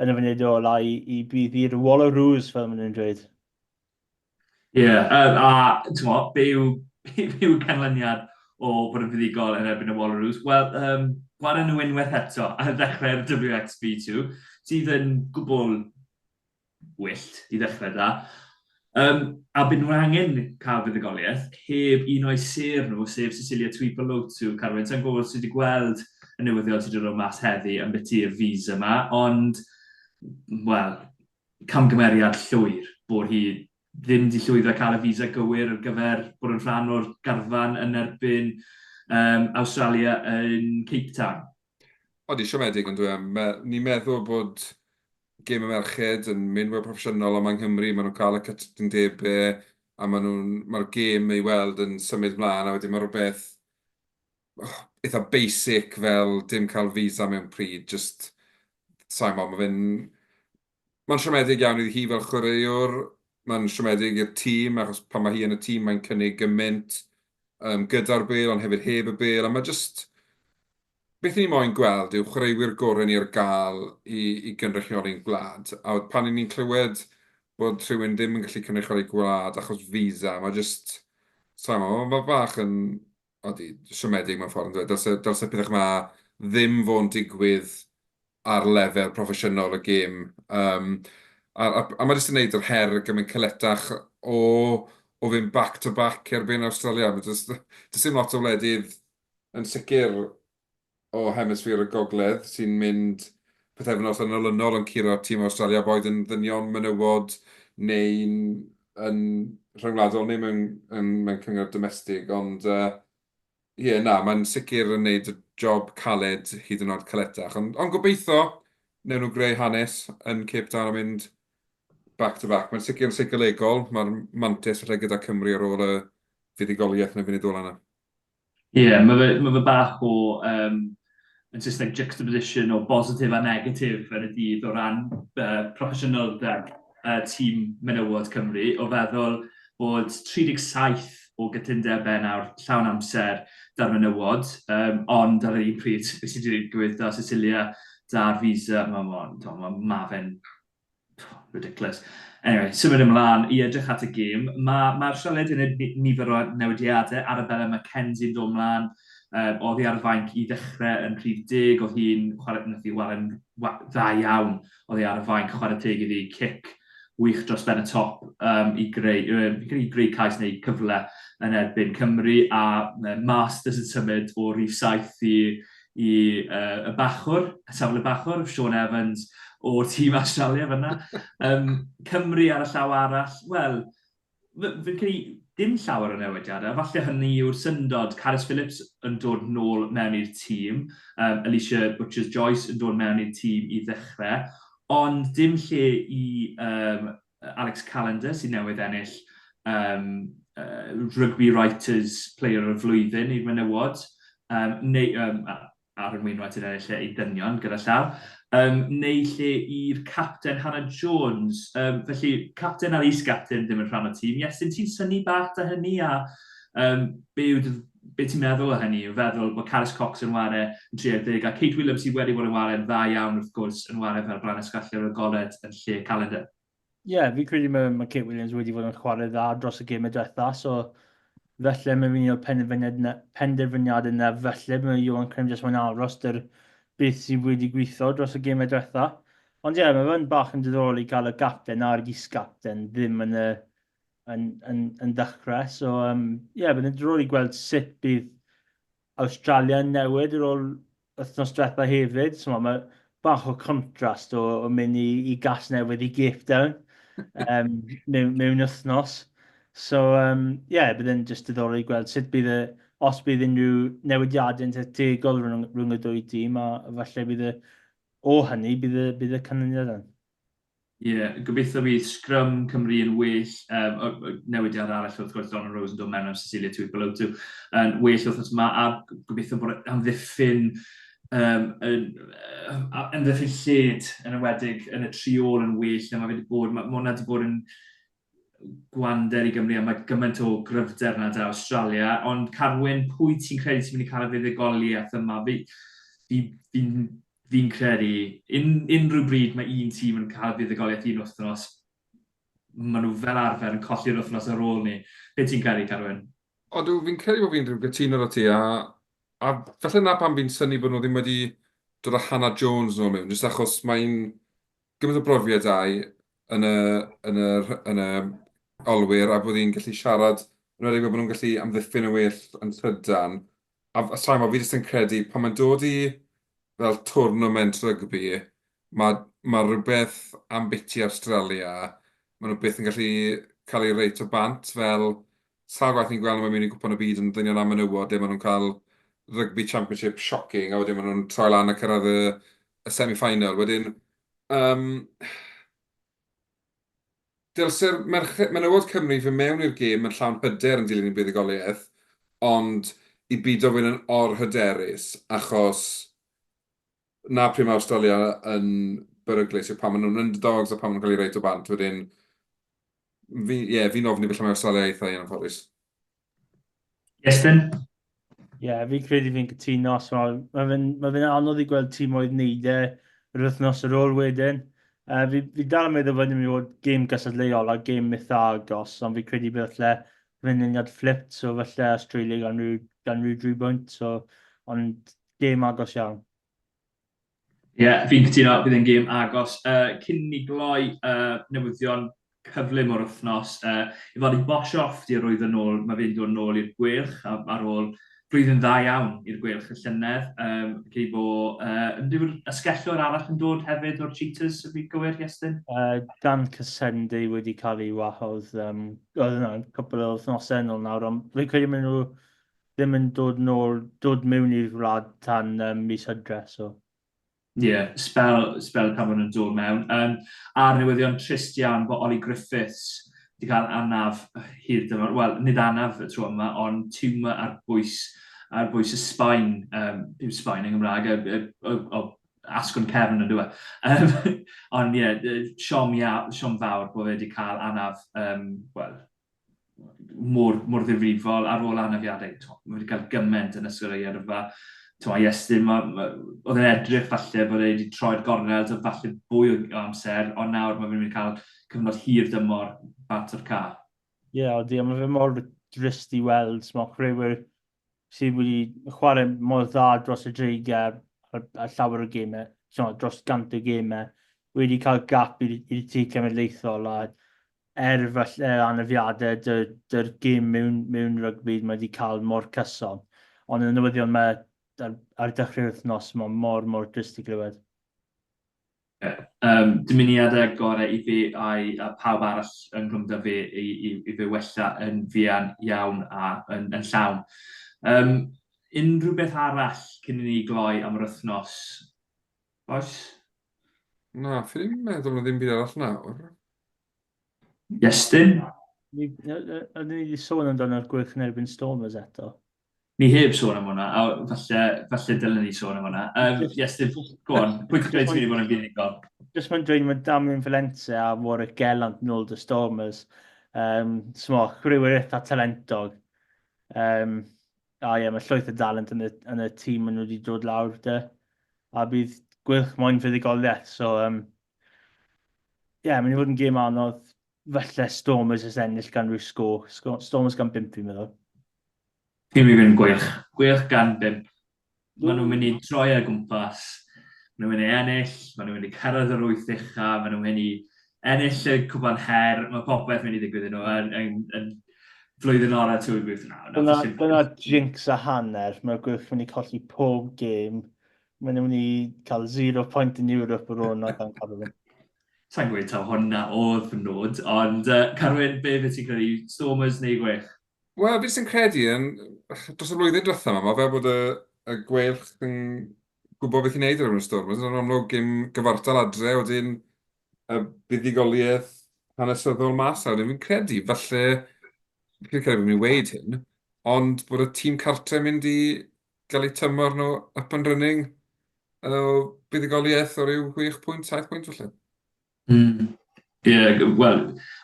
yn y funud ola i, i bydd i'r Wallaroos, fel maen nhw'n dweud.
Ie, yeah, a ti'n mo, be yw, be yw canlyniad o fod yn fuddugol yn erbyn y Wallaroos? Wel, um, gwaren nhw unwaith eto ar ddechrau'r WXV2, sydd yn gwbl wyllt i ddechrau da. Um, a byd nhw'n angen cael fuddugoliaeth heb un o'i sêr nhw, sef Cecilia Tuipulotu. Carwyn, sa'n gwybod os ti wedi gweld y newyddion sydd wedi dod mas heddi am beth visa yma, ond, wel, camgymeriad llwyr bod hi ddim wedi llwyddo cael y visa gywir ar gyfer bod yn rhan o'r garfan yn erbyn um, Awstralia yn Cape Town.
Odi, siomedig yn dwi. Ni'n meddwl bod gêm y merched yn mynd mwy proffesiynol yma yng Nghymru, maen nhw'n cael y cytundebau a maen nhw'n, mae'r gêm ei weld yn symud mlaen a wedyn mae rhywbeth eitha basic fel dim cael visa mewn pryd, just, sa'n gwybod, mae fe'n... Mae'n siomedig iawn iddi hi fel chwaraewr, mae'n siomedig i'r tîm, achos pan mae hi yn y tîm mae'n cynnig gymaint um, gyda'r bêl, ond hefyd heb y bêl, a mae just... Beth ni moyn gweld yw chwaraewyr gorau ni ar gael i, i gynrychioli'n gwlad. A pan ni'n clywed bod rhywun ddim yn gallu cynrychioli gwlad achos visa, mae just... Sa'n gwybod, mae bach yn odi, siomedig mewn ffordd, yndyfe? Dylse, dylse pethau yma ddim fod yn digwydd ar lefel proffesiynol y gêm. Um, a, a, a mae jyst yn gwneud yr her gymaint caletach o, o fynd back to back erbyn Awstralia. Does, does dim lot o wledydd yn sicr o hemisffer y gogledd sy'n mynd pythefnos yn olynol yn curo tîm Awstralia, boed yn ddynion, menywod neu'n yn rhyngwladol neu mewn, yn, mewn cyngor domestig, ond uh, ie, yeah, na, mae'n sicr yn neud y job caled hyd yn oed caletach. Ond, ond gobeithio, newn nhw greu hanes yn Cape Town a mynd back to back. Mae'n sicr yn seicolegol, mae'r mantais falle gyda Cymru ar ôl y fuddugoliaeth yn y funud ola yna.
Ie, yeah, mae fe, ma fe bach o, um, yn Saesneg, juxtaposition o bositif a negatif yn y dydd o ran uh, proffesiynoldeb uh, tîm menywod Cymru, o feddwl bod 37 o gytundebau nawr llawn amser da'r menywod, um, ond ar yr un pryd, beth sydd wedi digwydd da Cecilia, da'r visa, mae ma, ma, ma, ma fe'n ridiculous. Anyway, symud ymlaen i edrych at y gêm. Mae ma Charlotte yn gwneud nifer o newidiadau. Arabella McKenzie yn dod ymlaen um, oddi ar y fainc i ddechrau yn rhif deg. Oedd hi'n chwarae, nath hi chwarae'n dda iawn oddi ar y fainc, chwarae teg iddi, cic wych dros ben y top um, i greu, um, i greu cais neu cyfle yn erbyn Cymru a uh, Masters yn symud o rhif 7 i i uh, y bachwr, y safle bachwr, Sean Evans o'r tîm Australia fyna. Um, Cymru ar y llaw arall, wel, fi'n credu dim llawer o newidiadau. Falle hynny yw'r syndod. Carys Phillips yn dod nôl mewn i'r tîm, um, Alicia Butchers-Joyce yn dod mewn i'r tîm i ddechrau, ond dim lle i um, Alex Callender sydd newydd ennill um, uh, Rugby Writers Player o'r Flwyddyn i'r menywod, um, neu um, Aaron Wainwright yn ennill e i ddynion gyda llaw, um, neu lle i'r capten Hannah Jones. Um, felly, capten a'r is-gapten ddim yn rhan o'r tîm. Iestyn, ti'n synnu bach da hynny a um, be yw dy, be ti'n meddwl o hynny? Yw feddwl bod Carys Cox yn ware yn 30 a Kate Williams sydd wedi bod yn ware'n dda iawn wrth gwrs yn ware fel Blaen Esgallu'r Agored yn lle Callender.
Ie, yeah, fi'n credu mae, mae Kate Williams wedi fod yn chwarae dda dros y gêm y diwetha, so felly mae'n un o'r penderfyniad yna, penderfyniad yna felly mae Iwan Crim jyst moyn aros dy'r beth sydd wedi gweithio dros y gêm y diwetha. Ond ie, yeah, mae fe'n bach yn diddorol i gael y gapten a'r is-gapten ddim yn y yn, yn, yn dechrau. So, um, ie, yeah, bydd yn diddorol i gweld sut bydd Awstralia yn newid ar ôl wythnos diwetha hefyd. So, mae bach o contrast o, o mynd i, i gas newydd i Cape Town um, mewn, mewn wythnos. So, um, yeah, bydd yn just diddorol i gweld sut bydd y, os bydd unrhyw newidiadau yn tegol rhwng, rhwng y dwy dîm, a falle bydd y, o hynny, bydd y, bydd y canlyniad yn.
Ie, yeah, gobeithio bydd sgrym Cymru yn well, um, newidiad arall wrth gwrs, Donna Rose yn dod mewn am Cecilia Tuipulotu, yn well wythnos yma, a gobeithio bod amddiffyn um, yn, amddiffyn lled yn enwedig yn y tri ôl yn well na mae wedi bod. Mae hwnna wedi bod yn gwander i Gymru a mae gymaint o gryfder na da Australia, ond Carwyn, pwy ti'n credu sy'n mynd i cael y fuddugoliaeth yma? Fi, fi, fi, fi'n credu, un, unrhyw bryd mae un tîm yn cael fuddugoliaeth un wythnos, maen nhw fel arfer yn colli'r wythnos ar ôl ni. Be ti'n credu, Carwyn?
Odw, fi'n credu bod fi'n rhyw gytuno 'da ti, a, a falle 'na pam fi'n synnu bod nhw ddim wedi dod â Hannah Jones nôl mewn, jyst achos mae'n gymaint o brofiad 'da hi yn y, yn y, yn y olwyr, a bod hi'n gallu siarad, yn enwedig fel bod nhw'n gallu amddiffyn yn well yn llydan. A a sa i'n gwybod, fi jyst yn credu, pan mae'n dod i fel tournament rygbi, mae ma' rhywbeth ambiti Awstralia, maen nhw byth yn gallu cael eu reit o bant, fel sawl gwaith ni'n gweld nhw'n mynd mewn i Gwpan y Byd yn ddynion a menywod lle maen nhw'n cael rugby championship shocking a wedyn maen nhw'n troi lan a cyrraedd y y semi-final. Wedyn, yym, dylse'r merched, menywod Cymru fynd mewn i'r gêm yn llawn hyder yn dilyn eu buddugoliaeth, ond i bido fynd yn or-hyderus, achos 'na pryd mae Awstralia yn beryglus, yw pan maen nhw'n underdogs a pan maen nhw'n cael eu reit o bant. Wedyn, fi, ie, fi'n ofni falle mae Awstralia eitha i anffodus.
Iestyn?
Ie, yeah, fi'n credu fi'n cytuno. So, mae fe'n ma fe anodd i gweld tîm oedd wneud e yr wythnos ar ôl wedyn. Uh, fi, fi dal yn meddwl bod yn mynd i fod gêm gystadleuol a gêm eitha agos, ond fi'n credu bydd falle canlyniad flipped, so falle Australia gan rhyw, gan rhyw dri bwynt, so, ond gêm agos iawn.
Ie, yeah, fi'n cytuno, bydd e'n gêm agos. Uh, cyn ni gloi uh, newyddion cyflym o'r wythnos, uh, i fod i Boshoff di arwyddo nôl, mae fe'n dod nôl i'r Gweilch ar ôl blwyddyn dda iawn i'r Gweilch y llynedd. Um, Cei bo, uh, yw'r asgellwr arall yn dod hefyd o'r Cheetahs, y fi gywir, Iestyn?
Uh, Dan Casendi wedi cael ei wahodd, um, oedd yna cwpl o wythnosau yn ôl nawr, ond fi'n credu maen nhw ddim yn dod nôl, dod mewn i'r wlad tan um, mis Hydref, so.
Ie, yeah, spel, spel pan maen nhw'n dod mewn. Um, a'r newyddion trist iawn bod Ollie Griffiths wedi cael anaf hir dymor, wel, nid anaf y tro yma, ond tiwmor ar bwys, ar bwys y sbaen, um, yw sbaen yn Gymraeg, y, y, y, y, asgwrn cefn yn dweud. Um, ond ie, yeah, siom, ia, siom fawr bod fe wedi cael anaf, um, wel, mor, mor ddifrifol ar ôl anafiadau. Mae wedi cael gymaint yn ystod ei yrfa. Twa, Iestyn, ma, ma, oedd e'n edrych falle bod e wedi troi'r gornel, so falle fwy o amser, ond nawr mae fe'n mynd i cael cyfnod hir dymor bant o'r ca.
Ie, yeah, odi, a mae fe mor drist i weld, mae chwaraewyr sydd wedi chwarae mor dda dros y dreigiau a, a llawer o gemau, so, dros gant o gemau, wedi cael gap i'r tîm cenedlaethol a er falle anafiadau dy'r dy gêm mewn, mewn rygbi mae wedi cael mor cyson. Ond y newyddion mae ar, ar dechrau'r wythnos, mae mor, mor drist i glywed.
Um, dymuniadau gorau i fi a'i, a pawb arall yng Nghymru da fi i, i, i fe wella yn fuan iawn a yn, yn llawn. Um, unrhyw beth arall cyn i ni gloi am yr wythnos? Oes?
Na, fi ddim yn meddwl na ddim byd arall nawr.
Iestyn?
Ni, ydyn ni wedi sôn amdano'r Gweilch yn erbyn Stormers eto?
Ni heb sôn am hwnna, a falle, falle dylen ni sôn am hwnna. Um, Iestyn, go on, pwy ti'n credu ti'n mynd i fod yn fuddugol?
Just mae'n dweud mae Damien Valente a Warwick Gellant nôl dy Stormers. Um, Smo, chwaraewyr eitha talentog. Um, a ie, mae llwyth o dalent yn y, yn y tîm maen nhw wedi dod lawr dy. A bydd Gweilch moyn fuddugoliaeth, so um, ie, yeah, mynd i fod yn gêm anodd. Falle Stormers jyst ennill gan rhyw sgôr. Stormers gan bump fi'n meddwl.
Fi'n mynd i fynd Gweilch. Gweilch gan bump. Maen nhw'n mynd i droi ar gwmpas. Maen nhw'n mynd i ennill, maen nhw'n mynd i cyrraedd yr wyth ucha, maen nhw'n mynd i ennill y cwpan her, mae popeth mynd i ddigwydd i nhw yn, yn, yn flwyddyn orau 2009.
Dyna, dyna jinx a hanner, mae'r Gweilch mynd i colli pob gêm. Maen nhw'n mynd i cael zero point in Europe ar ôl yna dan Carwyn.
Sa'n gweud taw hwnna oedd fy nod, ond uh, Carwyn, be fe ti'n credu, Stormers neu Gweilch?
Wel, fi jyst yn credu, yn, dros y flwyddyn diwetha yma, mae fel bod y, y Gweilch yn gwybod beth i wneud ar ôl y Stormers. Yn amlwg, gêm gyfartal adre, wedyn y buddugoliaeth hanesyddol mas nawr. Fi'n credu, falle, fi'n credu bod fi'n weud hyn, ond bod y tîm cartre mynd i gael eu tymor nhw up and running o buddugoliaeth o ryw 6 pwynt, 7 pwynt falle.
Ie, yeah, wel,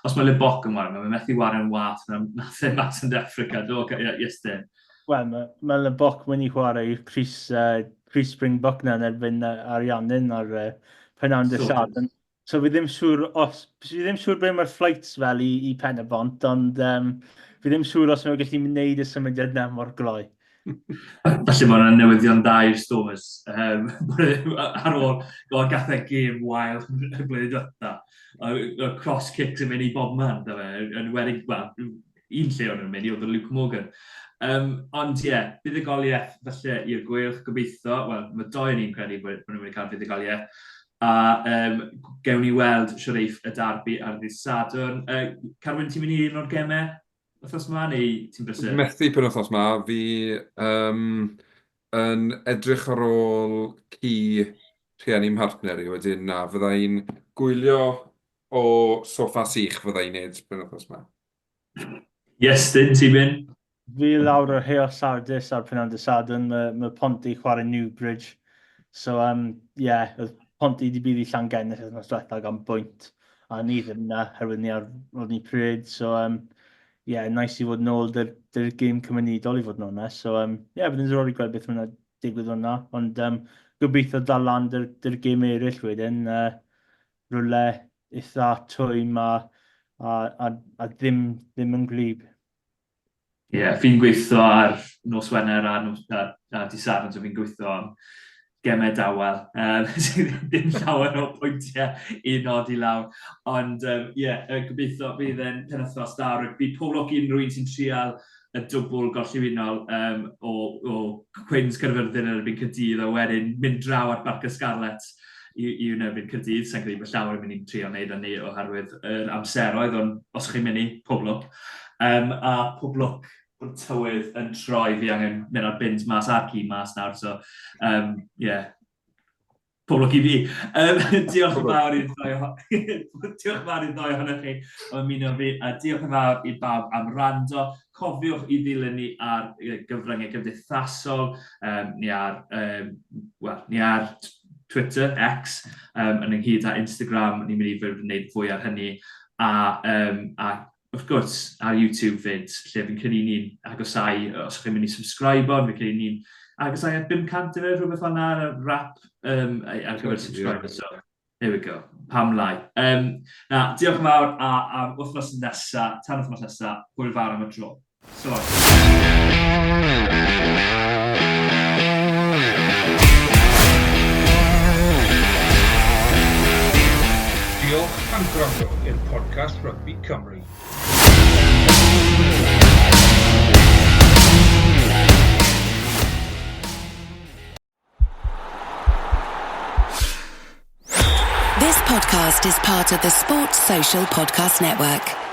os mae Le Boc yn wario, mae'n methu wario'n wath na nath e mas yn Africa, do, ie, yes, dyn.
Wel, mae, mae Le Boc mynd i chwarae i'r crys, crys Springbok na yn erbyn Ariannin ar prynawn dy Sadwrn. So fi ddim siŵr os, fi ddim siŵr beth mae'r flights fel i, i Pen y Bont, ond fi ddim siŵr os mae'n gallu gwneud y symudiad na mor gloi.
Falle mae hwnna'n newyddion da i'r Stormers. Ar ôl go, gath e gêm wael y blwyddyn diwetha. Y cross kicks yn mynd i bob man, da fe. Yn wedi, wel, un lle o'n nhw'n mynd i oedd Luke Morgan. Ond ie, yeah, buddugoliaeth falle i'r Gweilch, gobeithio. Wel, mae doi yn ni'n credu bod nhw'n mynd i cael buddugoliaeth. A gewn ni weld Siwreif y darbi ar ddydd Sadwrn. Carwyn, ti'n mynd i un o'r gemau wythnos yma, neu ti'n brysur?
Methu penwythnos 'ma, fi yn edrych ar ôl ci rhieni mhartner i wedyn, na, fydda i'n gwylio o soffa sych fydda i'n neud penwythnos 'ma.
Iestyn, ti'n mynd?
Fi lawr ar Heol Sardis ar prynhawn dydd Sadwrn, mae, mae Ponty chwarae Newbridge. So, yeah, oedd Ponty wedi bydd i Llangennech wythnos diwetha gan bwynt, a ni ddim yna, herwydd ni ar Rodney Parade. So, yeah, nice i fod nôl dy'r dyr gêm cymunedol i fod yn onest. So, yeah, bydd yn ddiddorol i gweld beth mae'n digwydd hwnna. Ond gobeithio dal lan dy'r dyr gêm eraill wedyn. Rhywle eitha twym a, a, a, a ddim, ddim yn gwlyb.
Ie, yeah, fi'n gweithio ar nos Wener a, nos, a, a di Sadwrn, so fi'n gweithio am gemau dawel. Dim llawer o pwyntiau i nodi lawr. Ond ie, yeah, gobeithio bydd e'n penwythnos da rygbi. Pob lwc i unrhyw un sy'n trial y dwbl gorllewinol o, o Cwins Caerfyrddin yn erbyn Caerdydd a wedyn mynd draw at Barc y Scarlets i, i yn erbyn Caerdydd. Sa'n credu bod llawer yn mynd i trio wneud hynny oherwydd yr amseroedd, ond os chi'n mynd i, pob lwc. A pob lwc bod tywydd yn troi, fi angen mynd ar bins mas a'r ci mas nawr, so yeah, Pob lwc i fi. Diolch yn fawr i'r ddau diolch yn fawr i'r ddau ohonoch chi am ymuno fi, a diolch yn fawr i bawb am wrando. Cofiwch i ddilyn ni ar gyfryngau gymdeithasol, ni ar, well, ni ar Twitter, X, yn ynghyd â Instagram, ni'n mynd i fod yn gwneud fwy ar hynny, a, a wrth gwrs, ar YouTube 'fyd, lle fi'n credu ni'n agosáu, os chi'n mynd i subscribe-o, fi'n credu ni'n agosáu at 500 ife, rhywbeth fel 'na ar y wrap ar gyfer subscribers, so there we go, pam lai. Na, diolch yn fawr, a am wythnos nesa, tan wythnos nesa, hwyl fawr am y tro. So long.
Diolch am gwrando i'r podcast Rygbi Cymru.
This podcast is part of the Sports Social Podcast Network.